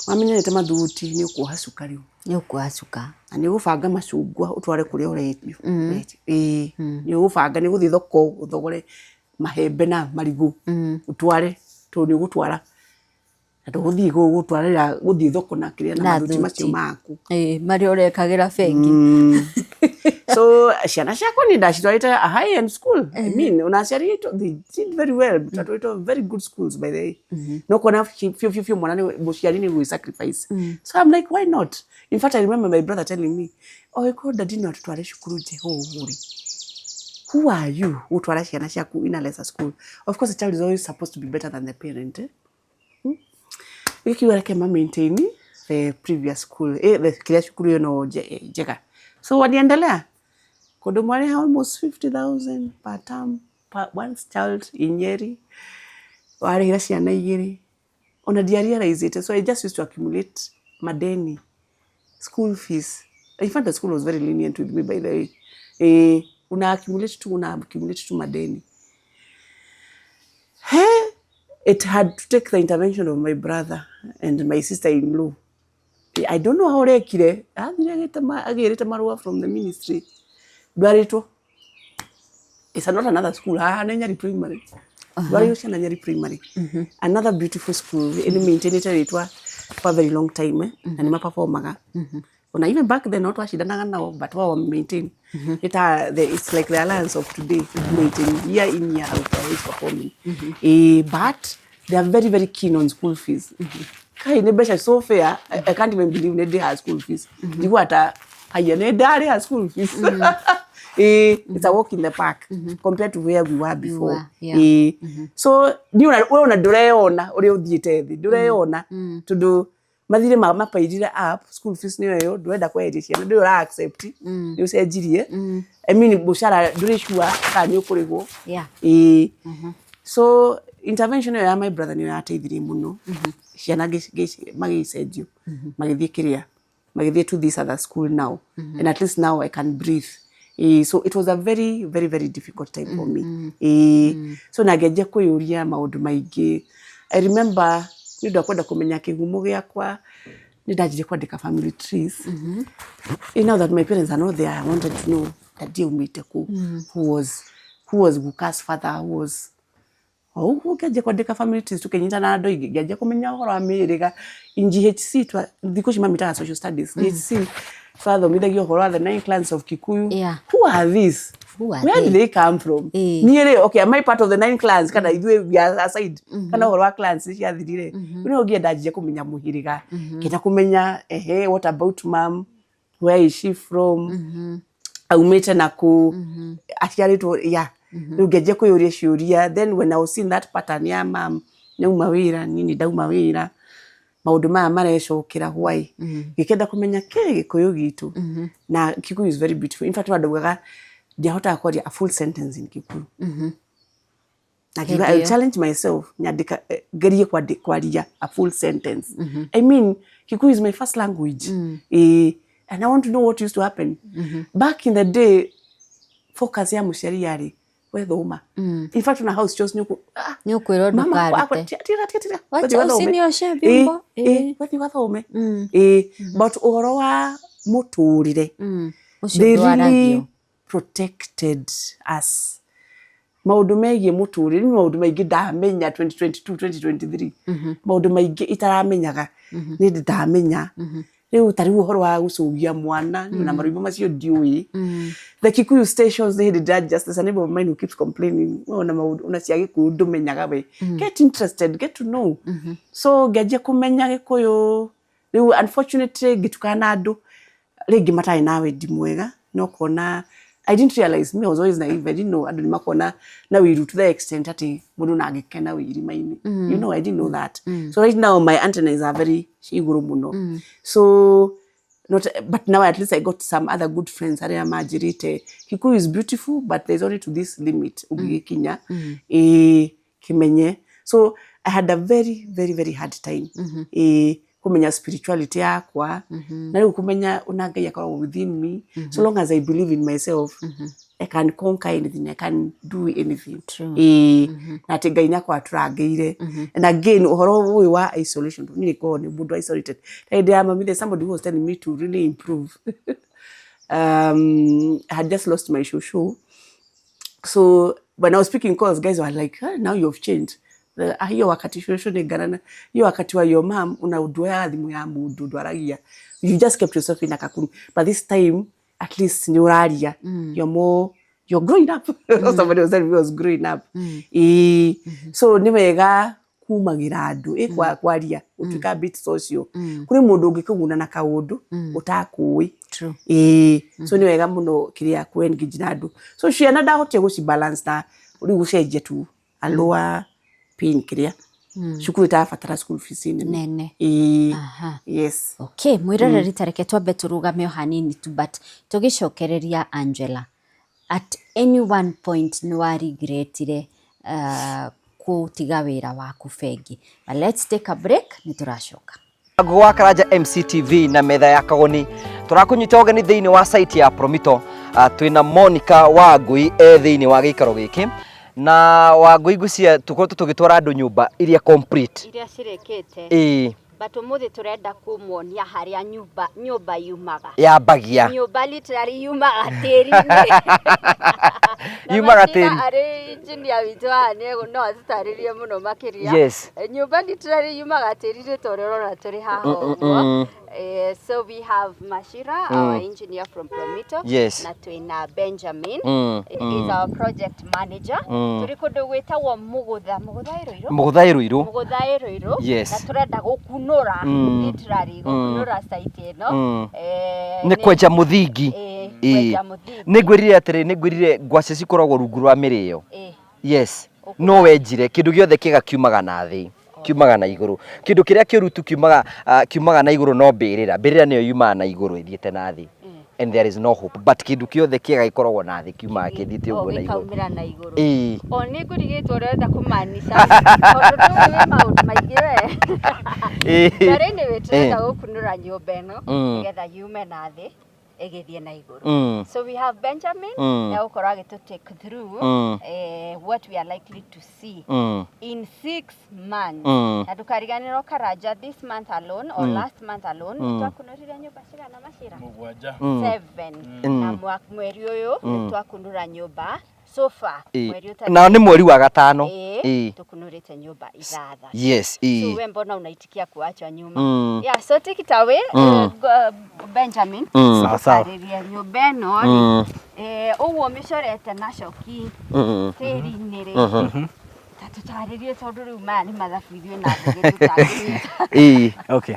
Wamenya nĩ ta mathuguti, nĩ ũkuoha cuka rĩu. Nĩ ũkuoha cuka. Na nĩ ũgũbanga macungwa ũtware kũrĩa ũrendio. Ĩĩ, nĩ ũgũbanga, nĩ ũgũthiĩ thoko ũthogore mahembe na marigũ ũtware, tondũ nĩ ũgũtwara na ndũgũthiĩ gũtwarĩra gũthiĩ thoko na kĩrĩa na Na mathuti macio thuti. maku. Ĩĩ, marĩa ũrekagĩra bengi. So ciana ciakwa nĩ ndacitwarĩte a high end school. I mean, ona aciari aitũ, they did very well. Twatwarĩtwo very good schools, by the way. No kuona biũ biũ biũ mwana nĩ mũciari nĩ gwĩ sacrifice. So I'm like, why not? In fact, I remember my brother telling me, "Oh, ĩkorwo daddy no atũtware cukuru njega ũguo rĩ, who are you gũtwara ciana ciaku in a lesser school?" Of course, a child is always supposed to be better than the parent, eh? Gĩkiuga reke ma maintain the previous school, the kĩrĩa cukuru ĩyo no njega. So waliendelea kũndũ mwarĩha almost 50,000 per term per one child in Nyeri, warĩhĩra ciana igĩrĩ. Ona ndiarealizĩte, so I just used to accumulate madeni, school fees. In fact, the school was very lenient with me, by the way. Una accumulate tu, una accumulate tu madeni. He, it had to take the intervention of my brother and my sister-in-law. I don't know how rekire, athire agĩrĩte marũa from the ministry, ndwarĩtwo. It's not another school, haha nĩ Nyeri Primary. Ndwarĩirwo ciana Nyeri Primary, another beautiful school ĩnĩ maintainĩte rĩtwa for a very long time, eh, na nĩ maperformaga. Ona even back then no twacindanaga nao, but wao maintain ita the, it's like the Alliance of today, maintain year in, year out, always performing. Eh, but they are very, very keen on school fees. Kai, nĩ mbeca so fair. I can't even believe nĩ ndĩhaga school fees. Njigua ta haya nĩ ndarĩha school fees. Eh, it's a walk in the park compared to where we were before. Were, yeah. Eh, so niĩ ona we ona ndũreyona ũrĩa ũthiĩte thĩ, ndũreyona tondũ mathire mapairire up. School fees nĩyo ĩyo ndũrenda kweheria ciana, ndũrĩ ũra accept nĩ ũcenjirie. I mean, mũcara ndũrĩ sure kana nĩ ũkũrĩhwo. Ĩĩ, so intervention ĩyo ya my brother nĩyo yateithirie mũno. Ciana magĩcenjio, magĩthiĩ kĩrĩa, magĩthiĩ to this other school now, and at least now I can breathe. Eh, so it was a very, very, very difficult time for me. Eh, so na ngĩanjia kwĩyũria maũndũ maingĩ. I remember nĩ ũndũ wa kwenda kũmenya kĩhumo gĩakwa, nĩ ndanjirie kwandĩka family trees. Eh, now that my parents are not there, I wanted to know that aumĩte kũ, who was Guka's father, who was o ũguo. Ngĩanjia kwandĩka family trees, tũkĩnyitana na andũ aingĩ, ngĩanjia kũmenya ũhoro wa mĩhĩrĩga. In GHC twa thikũ ici mamĩtaga social studies, GHC twathomithagio ũhoro wa the nine clans of Kikuyu. Who are these? Who are Where they? Did they come from? Niĩ rĩ, okay, am I part of the nine clans, kana ithuĩ we are aside, kana ũhoro wa clans nĩ ciathirire? Rĩu nĩho ngĩenda njanjie kũmenya mũhĩrĩga, ngĩenda kũmenya, ehe, what about mom? Where is she from? Aumĩte nakũ? Aciarĩtwo ya rĩu ngĩanjia kwĩyũria ciũria. Then when I was seeing that pattern ya mam nĩauma wĩra, niĩ nĩ ndauma wĩra, maũndũ maya marecokera, why? Ngĩkenda kũmenya kĩ Gĩkũyũ gitũ. Na Kikuyu is very beautiful. In fact, andũ ndiahotaga kwaria a full sentence in Kikuyu, na ngiuga Hĩndĩ I'll ĩyo. Challenge myself, nyandĩka, ngerie kwaria a full sentence. I mean, Kikuyu is my first language, eh, and I want to know what used to happen back in the day. Focus ya mũciari yarĩ we thoma. In fact, na house chores nĩ Nĩ ũkwĩrwo mama ndũkarute. Tira, tira, tira. Wacha Wathi wathome. usinioshe vyombo. Wathi wathome. But ũhoro wa mũtũrĩre, Ũcio they ndwaragio. Really protected us. Maũndũ megiĩ mũtũrĩre nĩ maũndũ maingĩ ndamenya 2022, 2023, maũndũ maingĩ itaramenyaga nĩ ndĩ ndamenya rĩu. Ta rĩu ũhoro wa gũcũgia mwana na marũimbo macio ndiũĩ. The Kikuyu stations nĩ hĩndĩ ndĩra just, there's a neighbor of mine who keeps complaining, we ona maũndũ ona cia Gĩkũyũ ndũmenyaga, we get interested, get to know. So ngĩanjia kũmenya Gĩkũyũ. Rĩu unfortunately ngĩtukana na andũ rĩngĩ matarĩ na wendi mwega, no kona I didn't realize, me, I was always naive. I didn't know andũ nĩ makona na wiru to the extent atĩ mũndũ na angĩkena wĩ irima-inĩ. I didn't know that. So right now my antennas are very ci igũrũ mũno. So not, but now at least I got some other good friends arĩa manjĩrĩte Kikuyu is beautiful, but there's only to this limit ũngĩgĩkinya, ĩĩ, kĩmenye. So I had a very, very, very hard time, ĩĩ, kũmenya spirituality yakwa na rĩu kũmenya ona Ngai akoragwo within me. So long as I believe in myself, I can conquer anything, I can do anything. Ĩĩ, na atĩ Ngai nĩ akorwo atũrangĩire. And again, ũhoro ũyũ wa isolation, niĩ nĩkoragwo nĩ mũndũ isolated. Ta hĩndĩ ya mami, there's somebody who was telling me to really improve. I had just lost my shosho. So when I was speaking calls, guys were like, "Ah, now you've changed." Hiyo wakati shosho ni ngarana, hiyo wakati wa your mom una nduoyaga thimũ ya mũndũ, ndwaragia. You just kept yourself in a cocoon. But this time, at least nĩ ũraria. You're more, you're growing up. Somebody was telling me I was growing up. Ĩĩ, so nĩ wega kumagĩra andũ ĩ kwaria, gũtuĩka bit social. Kũrĩ mũndũ ũngĩkũguna na kaũndũ ũtakũĩ. Ĩĩ, so nĩ wega mũno kĩrĩa kũ engage na andũ. So ciana ndahotire gũci balance na rĩu gũcenjia tu a lower pain, kĩrĩa cukuru ĩtarabatara school fees nene. Nene. Ĩĩ. Yes. Okay, mwĩroreri, ta reke twambe tũrũgame o hanini tu, but tũgĩcokereria, Angela, at any one point nĩ wa regretire kũtiga wĩra waku bengi? But let's take a break, nĩ tũracoka. Mũbango wa Karanja MCTV na metha ya Kagoni tũrakũnyita ũgeni thĩinĩ wa site ya Promito. Twĩna Monica Wangui e thĩinĩ wa gĩikaro gĩkĩ na Wangui, ngwĩciria tũkoretwo tũgĩtwara andũ nyũmba iria complete. Iria cirĩkĩte. Ĩĩ. But ũmũthĩ tũrenda kũmuonia harĩa nyũmba nyũmba yumaga. Yambagia. Nyũmba literally yumaga tĩri-inĩ. Na Yumaga Machira tĩri. Arĩ engineer witũ haha no atũtarĩrie mũno makĩria. Yes. Nyũmba literally yumaga tĩri-inĩ ta ũrĩa ũrona tũrĩ haha ũguo. So we have Machira, our engineer from Promito. Yes. Na twĩna Benjamin. Mm. Is our project manager. Tũrĩ kũndũ gwĩtagwo Mũgũtha. Mũgũtha ĩ Rũirũ? Mũgũtha ĩ Rũirũ. Mũgũtha ĩ Rũirũ. Yes. Na tũrenda gũkunũra literally gũkunũra site ĩno. Nĩ kwenja mũthingi. Kwenja mũthingi. Nĩ ngwĩrire atĩrĩ, nĩ ngwĩrire ngwacĩ cikoragwo rungu rwa mĩrĩo. Yes. No wenjire kĩndũ gĩothe kĩega kiumaga na thĩ, kiumaga na igũrũ. Kĩndũ kĩrĩa kĩũru tu kiumaga na igũrũ no mbĩrĩra. Mbĩrĩra nĩyo yumaga na igũrũ ĩthiĩte na thĩ. And there is no hope. But kĩndũ kĩothe kĩega gĩkoragwo na thĩ kiumaga kĩthiĩte O ũguo na igũrũ. gĩkaumĩra na igũrũ. Ĩĩ. O nĩ ngũrigĩtwo ũrĩa ũrenda kũmaanica tondũ ndũĩ wĩ maũndũ maingĩ we. Ĩĩ. But anyway, tũrenda gũkunũra nyũmba ĩno nĩgetha yume na thĩ ĩgĩthiĩ na igũrũ. So we have Benjamin egũkorwo agĩtũ take through what we are likely to see in 6 months. Na ndũkariganĩrwo Karanja, this month alone or last month alone nĩ twakunũrire nyũmba cigana, Macira? Mũgwanja. Seven. Na mweri ũyũ nĩ twakunũra nyũmba so far mweri ũtarĩ Nao nĩ mweri wa gatano. Ĩĩ, tukunũrĩte nyũmba ithathatũ. Yes. So we mbona unaitikia kuachwa nyuma? Yeah, so take it away, Benjamin. Sawa sawa. Ũtarĩrie nyũmba ĩno rĩ, ũguo mĩcorete na coki tĩri-inĩ rĩ, ta tũtarĩrie tondũ rĩu maya nĩ mathabu ithuĩ na ngũgĩ tũtangĩnyita. Okay.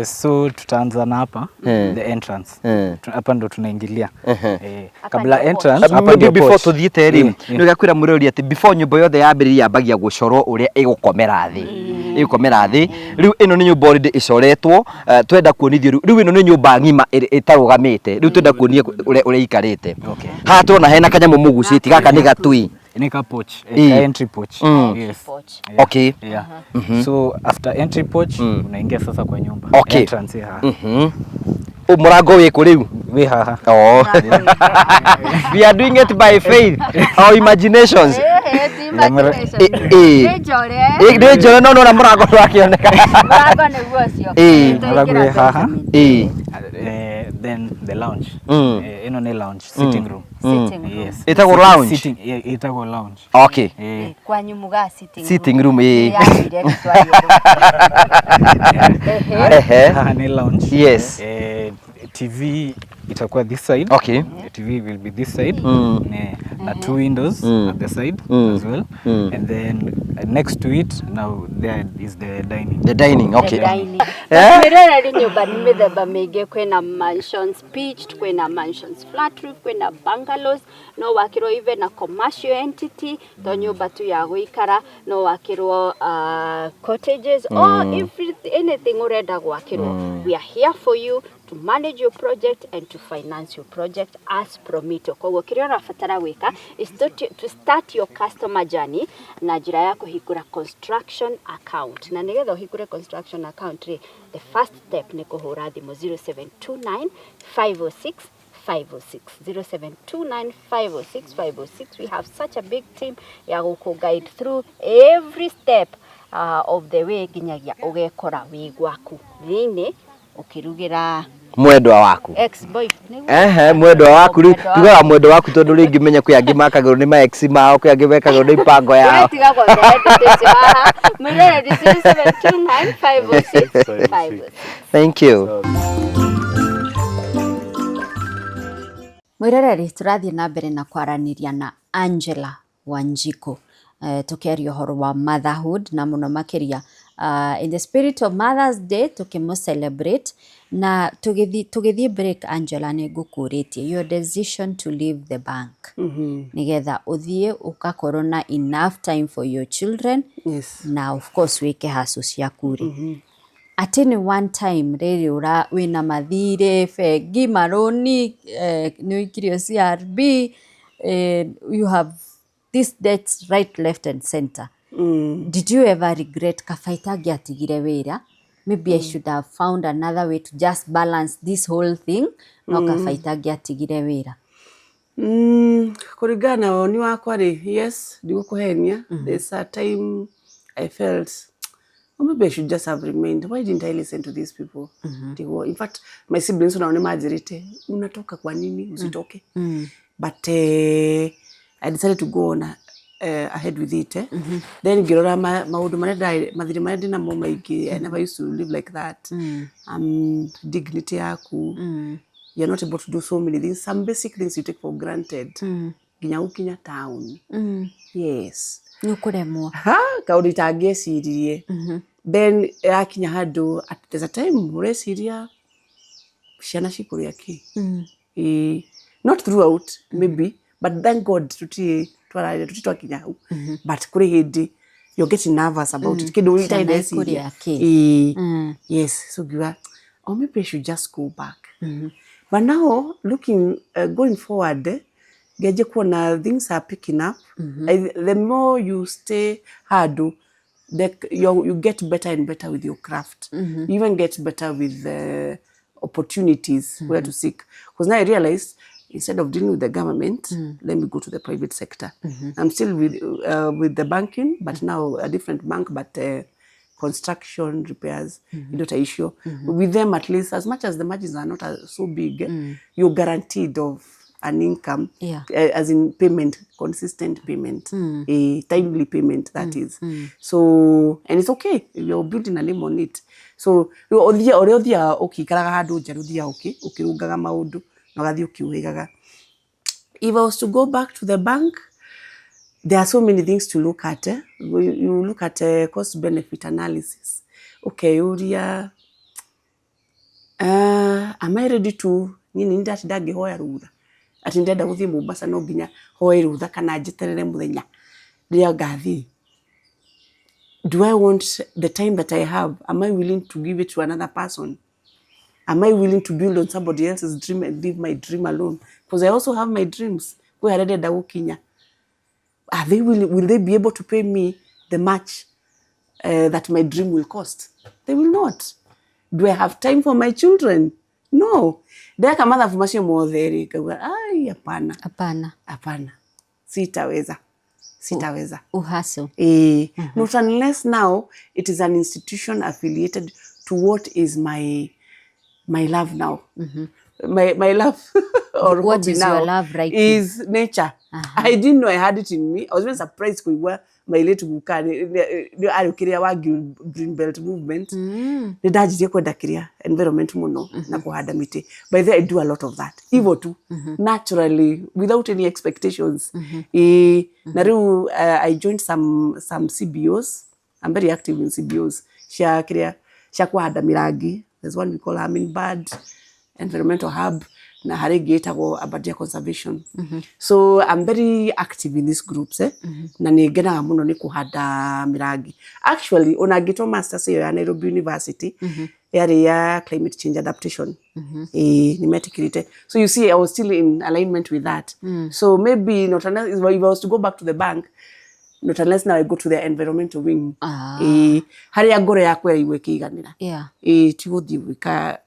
So tutaanza na hapa, the entrance. Hapa ndo tunaingilia. Hapa Kabla ndio entrance, hapa Maybe ndio before porch. tuthiĩte rĩ, nĩ ũgakwĩra mũrori atĩ before nyũmba yothe yambĩrĩria yambagia gũcorwo ũrĩa ĩgũkomera thĩ, ĩgũkomera thĩ. Rĩu ĩno nĩ nyũmba already ĩcoretwo, twenda kuonithio rĩu. Rĩu ĩno nĩ nyũmba ng'ima ĩtarũgamĩte, rĩu twenda kuonia ũrĩa ĩikarĩte. Okay. Haha tũrona hena kanyamũ mũgucĩtie, gaka nĩ gatui. Ni ka porch, Ĩĩ. ka entry porch. Yes. Porch. Yeah. Okay. Yeah. So after entry porch unaingia sasa kwa nyumba. Okay. Entrance hii haha. Mũrango wĩkũ rĩu? We haha. Oh. We are doing it by faith our imaginations. Ti imagination. Ĩĩ. Nĩ njore. Ĩ, nĩ njore no nona mũrango ndũrakĩoneka. Mũrango nĩguo ũcio. Ĩĩ. Mũrango wĩ haha. Ĩĩ. Then the lounge. Ĩno nĩ lounge, sitting room. Sitting room. Yes. Ĩtagwo lounge? Sitting, yeah, ĩtagwo lounge. Okay. Kwanyu mugaa sitting room. Sitting room, ĩĩ. Nĩ yagĩire rĩtwa rĩerũ. Ehe. Ehe. Haha ni lounge. Yes. TV itakuwa this side. Okay. The TV will be this side. Na two windows at the side as well. And then next to it now there is the dining. The dining, okay. The dining. Mwĩroreri, nyũmba nĩ mĩthemba mĩingĩ. Kwĩna mansions pitched, kwĩna mansions flat roof, kwĩna bungalows, no wakĩrwo even na commercial entity, to nyũmba tu ya gũikara, no wakĩrwo cottages or anything ũrenda gwakĩrwo. We are here for you to manage your project and to finance your project as Promito. Koguo kĩrĩa ũrabatara gwĩka is to start your customer journey na njĩra ya kũhingũra construction account. Na nĩgetha ũhingũre construction account rĩ, the first step nĩ kũhũra thimũ 0729 506 506, 0729 506 506. We have such a big team ya gũkũ guide through every step of the way nginyagia ũgekora wĩ gwaku thĩinĩ ũkĩrugĩra Mwendwa waku. Ex boy. Ehe, mwendwa waku rĩu. Mwendwa. Tugaga mwendwa waku tondũ rĩngĩ menya kwĩ angĩ makagĩrwo nĩ ma ex mao, kwĩ angĩ mekagĩrwo nĩ mipango yao. Tiga kuongerera haha. Mwĩrore 0729 506 506. Thank you. Mwĩroreri, tũrathiĩ na mbere na kwaranĩria na Angela Wanjiku, tukiaria ũhoro wa motherhood na mũno makĩria in the spirit of Mother's Day tũkĩmũ celebrate. Na tũgĩthiĩ break, Angela, nĩ ngũkũrĩtie your decision to leave the bank nĩgetha ũthiĩ ũgakorwo na enough time for your children na of course wĩke hustle ciaku rĩ, atĩ nĩ one time rĩrĩ ũra wĩna mathirĩ bengi, marũni, nĩ ũikirio CRB, you have these debts right, left and center. Did you ever regret, kaba itangĩatigire wĩra, maybe I should have found another way to just balance this whole thing, no kaba itangĩatigire wĩra? Kũringana na woni wakwa rĩ, yes, ndigũkũhenia, there's a time I felt Or maybe I should just have remained. Why didn't I listen to these people? Ndigwo, in fact, my siblings onao nĩ manjĩrĩte, unatoka kwa nini, usitoke. But I decided to go on ahead with it. Eh? Then ngĩrora maũndũ marĩa mathirĩ marĩa ndĩnamo maingĩ. I never used to live like that. Dignity yaku, you're not able to do so many things, some basic things you take for granted, nginya gũkinya town. Yes. Nĩ ũkũremwo. Ha, kaũndũ itangĩeciririe. Then yakinya handũ at there's a time ũreciria ciana cikũrĩa kĩ. Ĩĩ, not throughout maybe, but thank God tutirĩ twararĩria, tutirĩ twakinya hau, but kũrĩ hĩndĩ you're getting nervous about it, kĩndũ itarĩ Ciana ndeciria. ikũrĩa kĩ? Ĩĩ, yes. So ngiuga, or maybe I should just go back. But now looking going forward, ngĩanjia kuona things are picking up. The more you stay hard, you get better and better with your craft. You even get better with the opportunities where to seek, because now I realized, instead of dealing with the government, let me go to the private sector. I'm still with the banking, but now a different bank, but construction repairs, indo ta icio. With them, at least, as much as the margins are not so big, you're guaranteed of an income, as in payment, consistent payment, a timely payment, that is. So, and it's okay, you're building a name on it. So ũthia ũrĩa ũthiaga ũkĩikaraga handũ njerũ, ũthiaga ũkĩrũngaga maũndũ na ũgathiĩ ũkĩũhĩgaga. If I was to go back to the bank, there are so many things to look at. Eh? You look at cost benefit analysis. Ukeyũria, am I ready to niĩ nĩ ndatinda ngĩhoya rũtha atĩ ndĩrenda gũthiĩ Mombasa, no nginya hoe rũtha kana njeterere mũthenya rĩrĩa ngathiĩ? Do I want the time that I have, am I willing to give it to another person? Am I willing to build on somebody else's dream and leave my dream alone? Because I also have my dreams. Kwĩ harĩa ndĩrenda gũkinya. Are they willing, will they be able to pay me the much that my dream will cost? They will not. Do I have time for my children? No. Ndeka mathabu macio mothe rĩ, ngauga, ai, hapana. Hapana. Hapana, sitaweza, sitaweza. Uhaso. Eh, not unless now it is an institution affiliated to what is my love now. My love or What hobby is now your love right is nature. I didn't know I had it in me. I was very surprised kuigua my late guka nĩ arĩ kĩrĩa wa Green Belt movement. Nĩ ndanjirie kwenda kĩrĩa environment mũno na kũhanda mĩtĩ. By the way, I do a lot of that. Hivyo tu, naturally, without any expectations. Eh, na rĩu I joined some CBOs. I'm very active in CBOs cia kĩrĩa cia kũhanda mĩrangi. There's one we call Hummingbird Environmental Hub na harĩ ĩngĩ ĩtagwo Aberdare Conservation. So I'm very active in these groups, eh? Na nĩ ngenaga mũno nĩ kũhanda mĩrangi. Actually, ona ngĩtwo masters ĩyo ya Nairobi University, yarĩ ya climate change adaptation. Ĩĩ, nĩ metĩkĩrĩte. So you see, I was still in alignment with that. So maybe not unless, if I was to go back to the bank, not unless now I go to the environmental wing. Ĩĩ, harĩa ngoro yakwa ĩraigua ĩkĩiganĩra. Ĩĩ, ti gũthiĩ gwĩka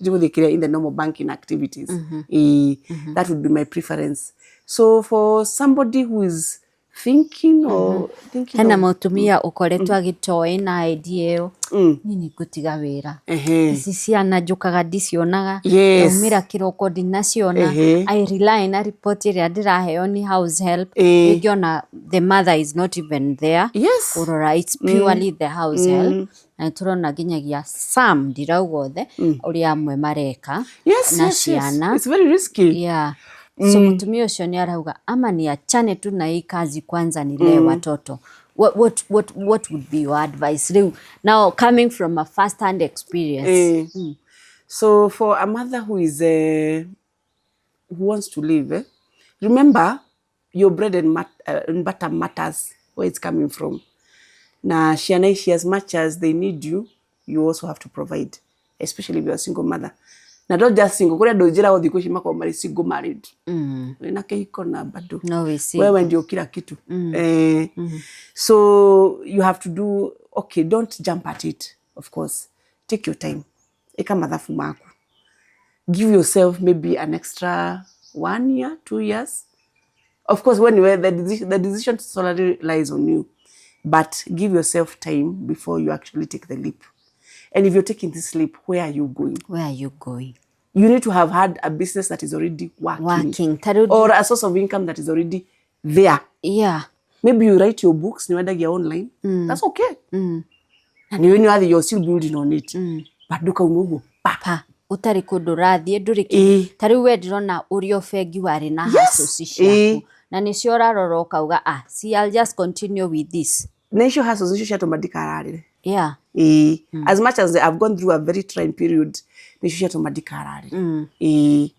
ti gũthiĩ kĩrĩa in the normal banking activities. Ĩĩ, that would be my preference. So for somebody who is thinking or thinking Hena of, mũtumia ũkoretwo agĩtoĩ na idea ĩyo, niĩ nĩ ngũtiga wĩra, ici ciana njũkaga ndicionaga, ndaumĩra kĩroko ndinaciona. I rely na report ĩrĩa ndĩraheo nĩ house help. Rĩngĩ ona the mother is not even there kũrora, it's purely the house help. Na nĩtũrona nginyagia some, ndirauga othe, ũrĩa amwe mareka na ciana. It's very risky. Yeah. So mũtumia ũcio nĩ arauga ama niachane tu na hii kazi kwanza nilee watoto. What would be your advice rĩu now, coming from a first hand experience? Eh, so for a mother who wants to live, eh, remember your bread and butter matters, where it's coming from. Na ciana ici, as much as they need you, you also have to provide, especially if you're a single mother. Na not just single, kũrĩ andũ njĩragwo thikũ ici makoragwo marĩ single married. Wĩna kĩhiko na bado No we see. Wewe ndio kila kitu. Eh, so you have to do okay, don't jump at it. Of course, take your time, ĩka mathabu maku, give yourself maybe an extra one year, 2 years. Of course, when you the decision solely lies on you. But give yourself time before you actually take the leap. And if you're taking this leap, where are you going? Where are you going? You need to have had a business that is already working. Working. Ta rĩu Or a source of income that is already there. Maybe you write your books, nĩ wendagia online. That's okay. Na nĩ nĩ you're still building on it. But ndũkauma ũguo pa. Pa ũtarĩ kũndũ ũrathiĩ ndũrĩ Ĩĩ. Ta rĩu we ndĩrona ũrĩ o bengi warĩ na hustles ciaku na nĩcio ũrarora ũkauga, "Ah, see, I'll just continue with this." Na icio hustles icio ciatũma ndikararĩre. Ĩĩ. As much as I've gone through a very trying period, nĩcio ciatũma ndikararĩre. Ĩĩ.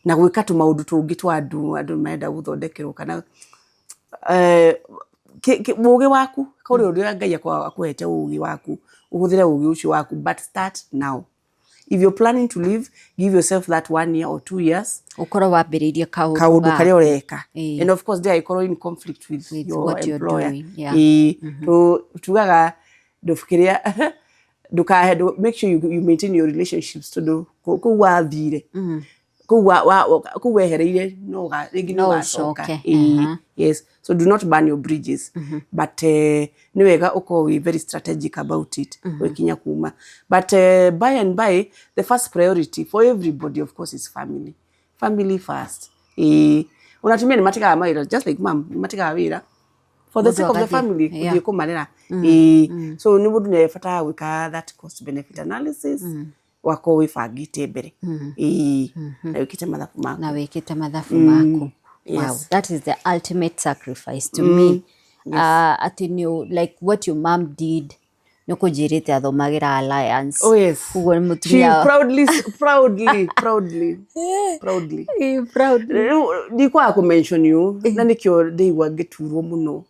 Na gwĩka tũmaũndũ tũngĩ twa andũ marenda gũthondekerwo kana ũgĩ waku kũrĩ ũrĩa Ngai akũhete ũgĩ waku, ũhũthĩre ũgĩ ũcio waku, but start now. If you're planning to leave, give yourself that 1 year or 2 years ũkorwo wambĩrĩirie kaũndũ kaũndũ gaku. Karĩa ũreka. Ĩĩ. And of course ndĩgagĩkorwo in conflict with With your what you're employer. doing, yeah. Ĩĩ. Tugaga ndũkiria ndũkahe make sure you maintain your relationships, tondũ kũu wathire, kũu wehereire, no rĩngĩ no No ũgacoka. ũcoke. Ĩĩ. Yes, so do not burn your bridges, but nĩ wega ũkorwo wĩ very strategic about it ũgĩkinya kuma. But by and by, the first priority for everybody, of course, is family. Family first. Ĩĩ, ona atumia nĩ matigaga mawĩra, just like mom, nĩ matigaga wĩra for the Mũndũ sake of the agathiĩ, family, gũthiĩ kũmarera. Ĩĩ, so nĩ mũndũ nĩ abataraga gwĩka that cost benefit analysis, wakorwo wĩbangĩte mbere. Ĩĩ, na wĩkĩte mathabu maku. Na wĩkĩte mathabu maku. Wow, that is the ultimate sacrifice to me, atĩ nĩ like what your mom did, nĩ kũnjĩrĩte athomagĩra Alliance. Oh yes. Koguo nĩ She mũtumia proudly, proudly, proudly, proudly. Proud. Rĩu ndikwaga kũ mention you, na nĩkĩo ndĩigua ngĩturwo mũno.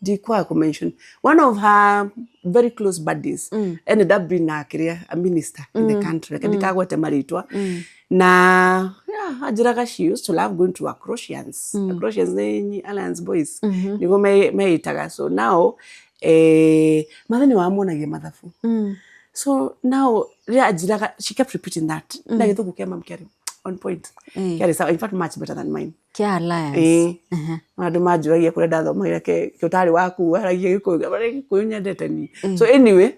Ndikwaga kũ mention one of her very close buddies ended up being a kĩrĩa, a minister in the country. Reke ndikagwete marĩtwa. Na yeah, anjĩraga she used to love going to Acrosians. Acrosians nĩ Alliance Boys nĩguo meĩtaga. So now mathe nĩ wamuonagia mathabu. So now rĩrĩa anjĩraga, she kept repeating that, na gĩthũngũ kĩa mam kĩarĩ on point, kĩarĩ sawa, in fact much better than mine. Kĩa Alliance. Ĩĩ, andũ manjũragia kũrĩa ndathomagĩra kĩ ũtarĩ waku aragia Gĩkũyũ, Gĩkũyũ nyendete niĩ. So anyway,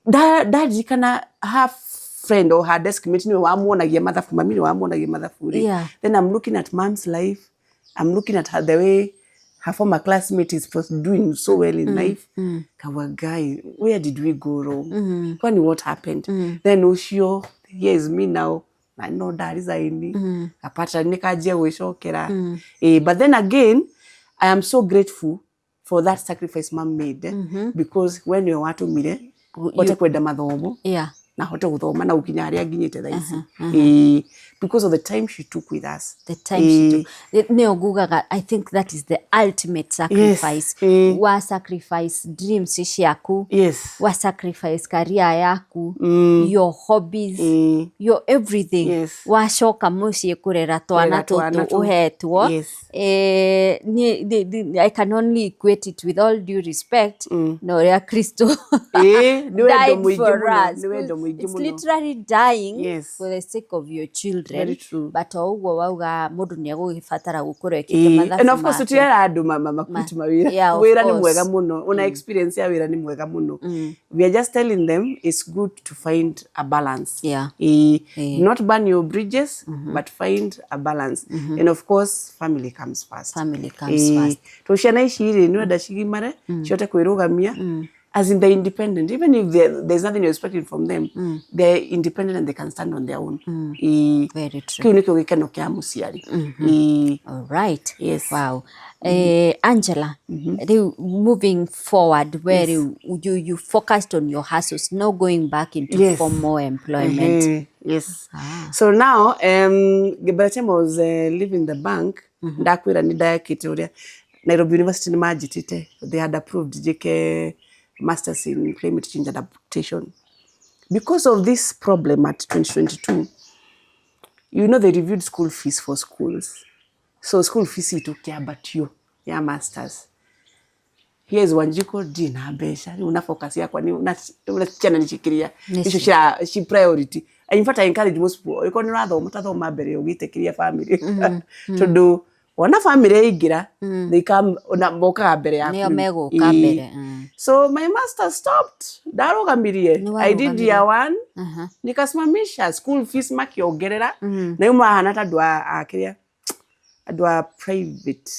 ndaririkana her friend or her desk mate niwe wamuonagia mathabu, mami niwe wamuonagia mathabu rĩ. Then I'm looking at mom's life, I'm looking at her, the way her former classmate is doing so well in life. Kawa guy, where did we go wrong? Kwani what happened? Then ucio, here is me now, na no ndaresign, apata nĩkanjia gwĩcokera. But then again, I am so grateful for that sacrifice mom made, because we nĩwe watũmire hote kwenda mathomo na hote guthoma na gukinya haria nginyite thaa ici. Ĩĩ, because of the time she took with us. The time she took. Nĩyo ngugaga, I think that is the ultimate sacrifice. Wa sacrifice dreams ciaku, wa sacrifice career yaku, your hobbies, your everything. Wacoka mũciĩ kũrera twana Kũrera twana tũtũ ũhetwo. I can only equate it, with all due respect, na ũrĩa Kristo Ĩĩ, nĩ wendo died mũingĩ for mũno, us. nĩ wendo mũingĩ It's mũno. literally dying for the sake of your children. Very true. But o ũguo wauga, mũndũ nĩ egũgĩbatara gũkorwo ekĩte mathabu And of course make. tũtirera andũ maquit mawĩra. Yeah, of Wĩra nĩ course. mwega mũno, ona experience ya wĩra nĩ mwega mũno. We are just telling them it's good to find a balance. Ĩĩ, not burn your bridges, but find a balance. And of course family comes first. Family comes first. To ciana ici rĩ, nĩ wenda cigimare, cihote kwĩrũgamia, as in they're independent. Even if there's nothing you're expecting from them, they're independent and they can stand on their own. Ĩĩ. Very true. Kĩu nĩkĩo gĩkeno kĩa mũciari. Ĩĩ. All right. Yes. Wow. Angela, rĩu moving forward, where you focused on your hustles, no going back into formal employment. Yes. So now, by the time I was leaving the bank, ndakwĩra nĩ ndekĩte ũrĩa Nairobi University nĩ manjĩtĩte. They had approved njĩke masters in climate change adaptation. Because of this problem at 2022, they reviewed school fees for schools. So school fees itũ kĩambatio ya masters. Here is Wanjiko ndina mbeca rĩu, na focus yakwa nĩ na ciana nĩ cikĩria icio ci priority. In fact, I encourage most people, okorwo nĩ ũrathoma, tathoma mbere ũgĩte kĩria family, tondũ Wona family yaingĩra, they come ona mokaga mbere yaku. Nĩo megũka Ĩĩ. mbere. So my master stopped. Ndarũgamirie. Nĩ I did warũgamirie. year one. Nikasimamisha school fees makiongerera. Na rĩu mahana ta andũ a kĩrĩa, andũ a private.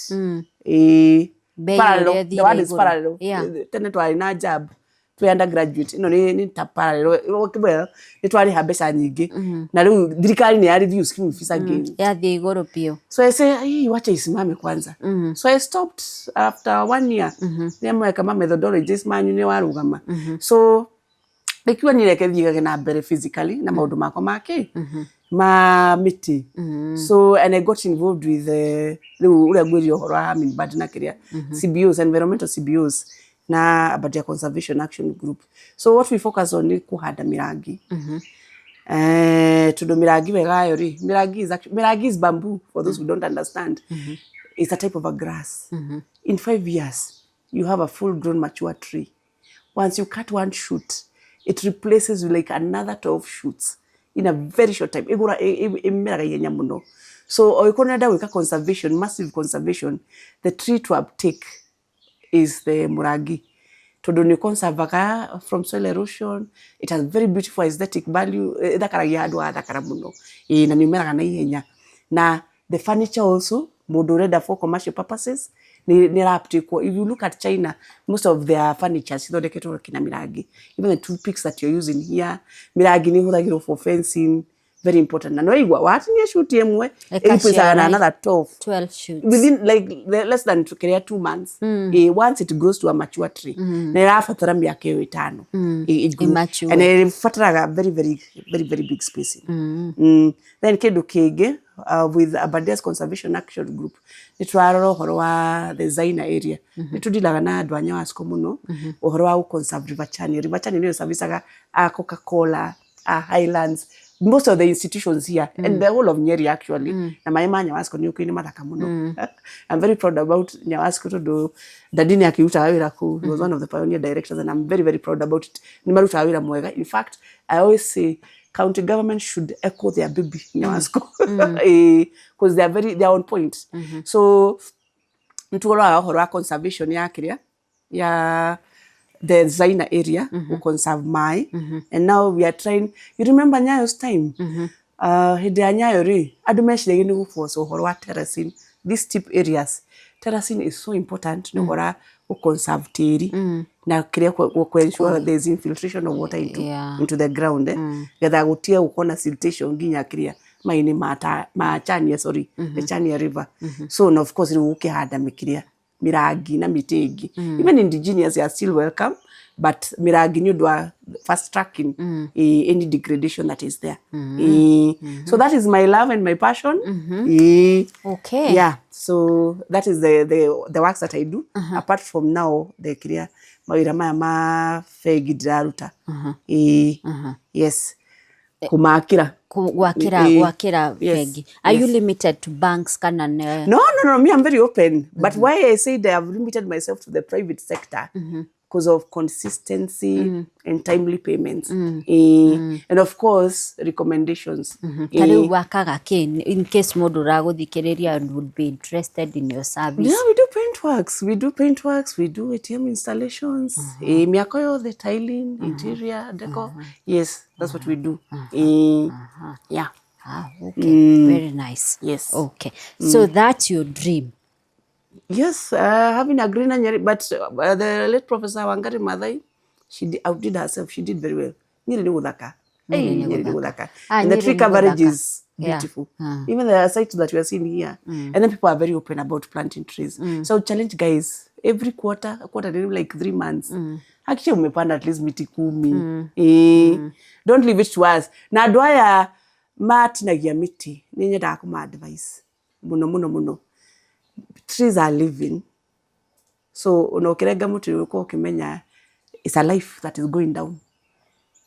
Ĩĩ. Bei Parallel. ũrĩa The word ĩthire is igũrũ. parallel. Yeah. Tene twarĩ na jab twĩ undergraduate, ĩno nĩ ta parallel. Well, nĩ twarĩha mbeca nyingĩ na rĩu thirikari nĩ ya review school fees again. Yathiĩ igũrũ biũ. So I say, "Hii wacha isimame kwanza." So I stopped after one year. Nĩ kama methodologies manyu nĩ warũgama. So rĩkiuga niĩ reke thiage na mbere physically na maũndũ makwa ma kĩ ma mĩtĩ. So and I got involved with rĩu ũrĩa ngwĩrire ũhoro wa hummingbird na kĩrĩa CBOs, environmental CBOs na Abadia Conservation Action Group. So what we focus on nĩ kũhanda mĩrangi. Tondũ mĩrangi wega yo rĩ, mĩrangi is actually, mĩrangi is bamboo for those who don't understand. It's a type of a grass. In 5 years you have a full grown mature tree. Once you cut one shoot, it replaces with like another 12 shoots in a very short time. Ĩgũra ĩmeraga ihenya mũno. So ũngĩkorwo ũrenda gwĩka conservation, massive conservation, the tree to uptake is the murangi, tondũ nĩ conservaga from soil erosion. It has very beautiful aesthetic value. Ĩthakaragia handũ hathakara mũno. Ĩĩ, na nĩ ũmeraga na ihenya. Na the furniture also, mũndũ ũrenda for commercial purposes, nĩ ĩraptikwo. If you look at China, most of their furniture cithondeketwo kina mĩrangi. Even the toothpicks that you're using here, mĩrangi nĩ ĩhũthagĩrwo for fencing. Very important. Na nĩwaigua watinia shoot ĩmwe, ĩreplacaga na another 12 12 shoots. Within like less than kĩrĩa 2 months. Once it grows to a mature tree, na ĩrabatara mĩaka ĩyo 5 ĩ grow. Ĩmature. And ĩbataraga very very very very big spacing. Then kĩndũ kĩngĩ, with Aberdares Conservation Action Group, nĩ tũrarora ũhoro wa the Zaina area. Nĩ tũdilaga na andũ a Nyawasco mũno ũhoro wa gũ-conserve River Chania. River Chania nĩyo servicaga a Coca-Cola, a Highlands, most of the institutions here and the whole of Nyeri actually. Na maĩ ma Nyawasco nĩ ũkĩ nĩ mathaka mũno. I'm very proud about Nyawasco tondũ daddy nĩ akĩrutaga wĩra kũu. He was one of the pioneer directors and I'm very very proud about it. Nĩ marutaga wĩra mwega. In fact, I always say county government should echo their baby Nyawasco because they are on point. So nĩtũroraga ũhoro wa conservation ya kĩrĩa ya the Zaina area, mm conserve maĩ. And now we are trying, you remember Nyayo's time, hĩndĩ ya Nyayo rĩ, andũ meciragia nĩ gũforce ũhoro wa terracing these steep areas. Terracing is so important nĩ ũhoro wa gũ-conserve tĩri na kĩrĩa kũ ensure there is infiltration of water into, into the ground, getha gũtige gũkorwo na siltation nginya kĩrĩa maĩ-inĩ ma Chania, sorry, the Chania River. So na of course rĩu gũkĩhanda mĩkĩrĩa mĩrangi na mĩtĩ ĩngĩ, even indigenous are still welcome, but mĩrangi nĩ ũndũ wa fast tracking any degradation that is there. So that is my love and my passion. Yeah, so that is the works that I do apart from now the kĩrĩa mawĩra maya ma bengi ndĩraruta. Yes, kũmakĩra. Gwakĩra gwakĩra bengi. Are you limited to banks kana nĩ No. Me, I'm very open. But why I said I have limited myself to the private sector, because of consistency and timely payments. And of course, recommendations. Ta rĩu wakaga kĩ, in case mũndũ ũragũthikĩrĩria and would be interested in your service? Yeah, we do paint works. We do paint works. We do ATM installations. Miako yothe, tiling, interior, decor. Yes, that's what we do. Yeah. Ah, okay. Very nice. Yes. Okay. So that's your dream. Yes, having a greener Nyeri, but the late Professor Wangari Maathai, she outdid herself. She did very well. Nyeri nĩ gũthaka. Hey, Nyeri nĩ gũthaka. Ah, And the Nyeri tree nĩ coverage gũthaka. is beautiful. Even the sites that we are seeing here. And then people are very open about planting trees. So challenge guys, every quarter, a quarter, like 3 months, hakikisha umepanda at least miti 10. Don't leave it to us. Na andũ aya matinagia mĩtĩ, nĩ nyendaga kũma advice mũno mũno mũno. Trees are living, so ona ũkĩrenga mũtĩ ũkorwo ũkĩmenya it's a life that is going down.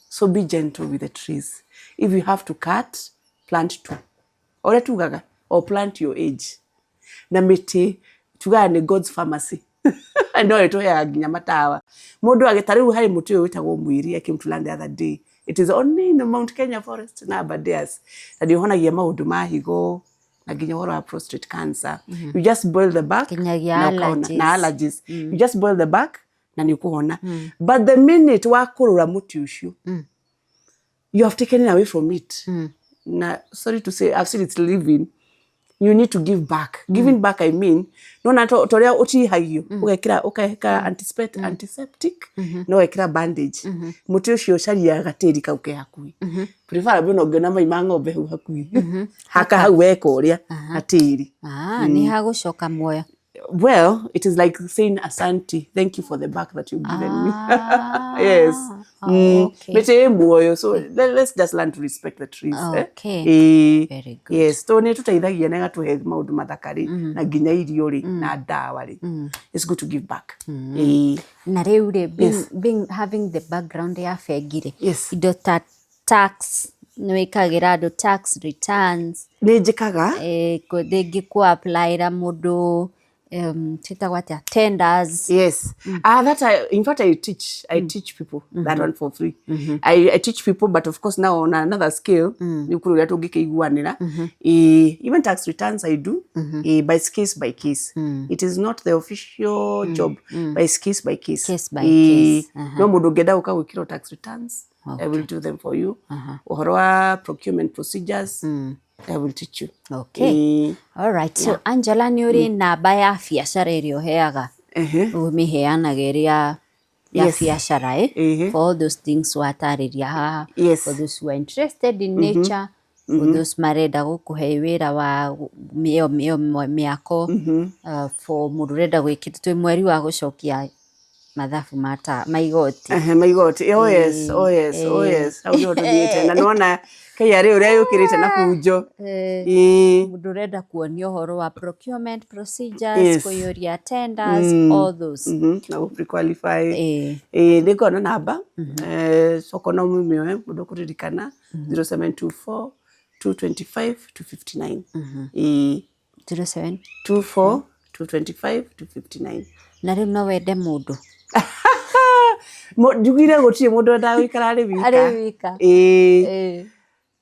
So be gentle with the trees. If you have to cut, plant two, ũrĩa tugaga, or plant your age. Na mĩtĩ tugaga nĩ God's pharmacy, no ĩtũheaga nginya matawa. Mũndũ agĩ ta rĩu harĩ mũtĩ ũyũ wĩtagwo mwĩri. I came to learn the other day it is only in the Mount Kenya forest na Aberdares, na nĩ ũhonagia maũndũ ma higo. Na nginya ũhoro wa prostate cancer, you just boil the bark Nginyagia na ũkahona. Allergies. Na allergies, you just boil the bark na nĩ ũkũhona. But the minute wakũrũra mũtĩ ũcio, you have taken it away from it. Na sorry to say, I've seen it's living. You need to give back. Giving back, I mean, nona to toria utihagio ugekira ukeka antiseptic na ugekira bandage muti ucio ucaria gatiri kau ke hakuhi, preferably no ngiona mai ma ng'ombe hau hakuhi, haka hau weka uria gatiri. Ah, nĩ hagũcoka muoyo. Well, it is like saying asante, thank you for the back that you've given me. Yes. Ah, okay. Mĩtĩ ĩ muoyo, so let's just learn to respect the trees, eh? Okay. Ĩĩ. Very good. Yes, to nĩ tũteithagia na ĩgatũhe maũndũ mathaka rĩ, na nginya irio rĩ, na ndawa rĩ. It's good to give back. Ĩĩ. Na rĩu rĩ, being, having the background ya bengi rĩ, indo ta tax, nĩ wĩkagĩra andũ tax returns? Nĩ njĩkaga. Rĩngĩ kũ applyra mũndũ, twĩtagwo atĩa, tenders? Yes. Ah, that I, in fact, I teach. I teach people that one for free. I teach people, but of course now on another scale, nĩ kũrĩ ũrĩa tũngĩkĩiguanĩra. Even tax returns I do, by case by case. It is not the official job, by case by case. Case by case. No mũndũ ũngĩenda gũka gwĩkĩrwo tax returns, I will do them for you. Ũhoro wa procurement procedures, I will teach you. Okay. All right. So Angela, nĩ ũrĩ namba ya biacara ĩrĩa ũheaga? Ũmĩheanaga ĩrĩ ya biacara, eh? For all those things watarĩria haha. For those who are interested in nature, for those marenda gũkũhe wĩra wa mĩo mĩako, for mũndũ ũrenda gwĩkĩra, twĩ mweri wa gũcokia mathabu mata ma igoti. Ehe, maigoti. Oh yes, oh yes, oh yes. Hau nĩho tũthiĩte na nĩwona KRA ũrĩa yũkĩrĩte na bunjo. Mũndũ ũrenda kuonio ũhoro wa procurement procedures, kũiyũria tenders, all those. Na gũ pre-qualify. Ĩĩ. Nĩ ngoragwo na namba, coka no mũmĩoe mũndũ kũririkana, 0724 225 259. Ĩĩ. 07 24 225 259. Na rĩu no wende mũndũ Njugire gũtirĩ mũndũ wendaga gũikara arĩ wika. Arĩ wika. Ĩĩ.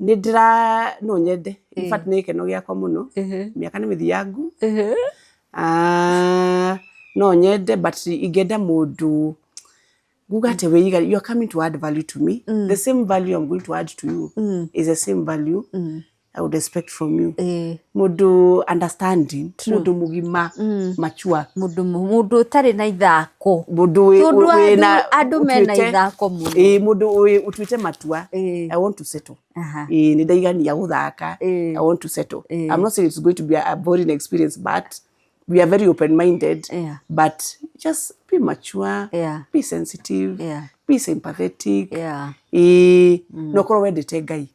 Nĩ ndĩra no nyende, in fact nĩ gĩkeno gĩakwa mũno, mĩaka nĩ mĩthiangu. Ah, no nyende, but ingĩenda mũndũ nguga atĩ wĩiga, you are coming to add value to me. The same value I'm going to add to you is the same value I would expect from you. Mũndũ understanding, mũndũ mũgima, mature. Mũndũ ũtarĩ na ithako. Mũndũ Tondũ wĩna andũ mena ithako mũno. Ĩĩ, mũndũ ũtuĩte matua. I want to settle. Ĩĩ, nĩ ndaigania gũthaka. I want to settle. I'm not saying it's going to be a boring experience, but we are very open minded. But just be mature, be sensitive, be sympathetic. Ĩĩ, na ũkorwo wendete Ngai.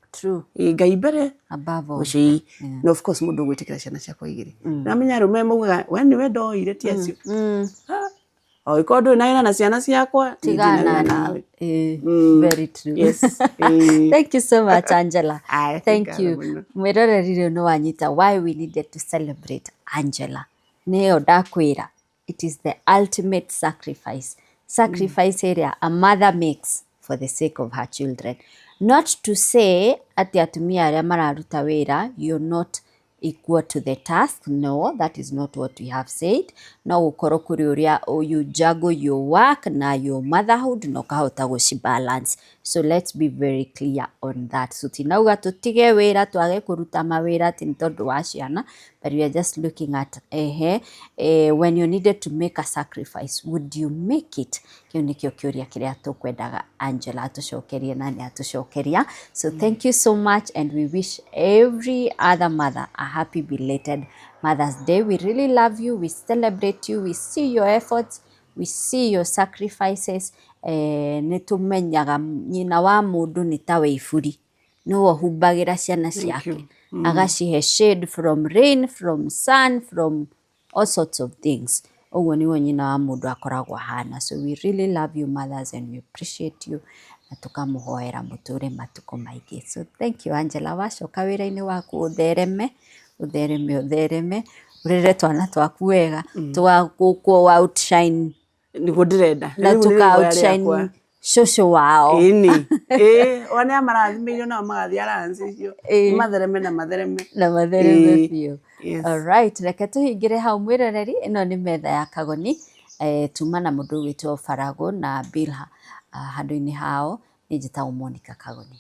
Ĩĩ, Ngai mbere. Above all. Ũcio na of course mũndũ ũgwĩtĩkĩra ciana ciakwa igĩrĩ, namenya arũme maugaga we nĩwe ndoire ti acio. Ah, angĩkorwo ndũrĩ na wĩra na ciana ciakwa, niĩ ndirĩ na Tigana wĩra nawe. Very true. Yes. Ĩĩ. Thank you so much, Angela. Aye, Thank ngatho you. mũno. Mwĩroreri, rĩu nĩ wanyita why we needed to celebrate Angela. Nĩyo ndakwĩra, it is the ultimate sacrifice. Sacrifice ĩrĩa a mother makes for the sake of her children. Not to say atĩ atumia arĩa mararuta wĩra, you're not equal to the task. No, that is not what we have said. No gũkorwo kũrĩ ũrĩa you juggle your work na your motherhood na ũkahota gũci balance. So let's be very clear on that. So tinauga tũtige wĩra, twage kũruta mawĩra atĩ nĩ tondũ wa ciana, but we are just looking at ehe, when you needed to make a sacrifice, would you make it? Kĩu nĩkĩo kĩũria kĩrĩa tũkwendaga Angela atũcokerie, na nĩ atũcokeria. So thank you so much, and we wish every other mother a happy belated Mother's Day. We really love you, we celebrate you, we see your efforts, we see your sacrifices. Nĩ tũmenyaga nyina wa mũndũ nĩ ta wĩiburi, nĩwe ũhumbagĩra ciana ciake, agacihe shade from rain, from sun, from all sorts of things. Ũguo nĩguo nyina wa mũndũ akoragwo ahana. So we really love you mothers, and we appreciate you, na tũkamũhoera mũtũre matukũ maingĩ. So thank you, Angela. Wacoka wĩra-inĩ waku, ũthereme, ũthereme, ũthereme, ũrere twana twaku wega, tũgagũkũ outshine. Nĩguo ndĩrenda. Na Rĩu nĩ tũka rĩhoya outshine rĩakwa. Cũcũ wao. Ĩni, ĩĩ, o nĩa marathimĩirio nao magathiĩ alliance icio. Ĩĩ. Mathereme na mathereme. Na mathereme Ĩĩ. biũ. Yes. Alright, reke tũhingĩre hau mwĩroreri, ĩno nĩ metha ya Kagoni. Tuma na mũndũ ũgwĩtwo Faragũ na Bilha, handũ-inĩ hao, niĩ njĩtagwo Monica Kagoni.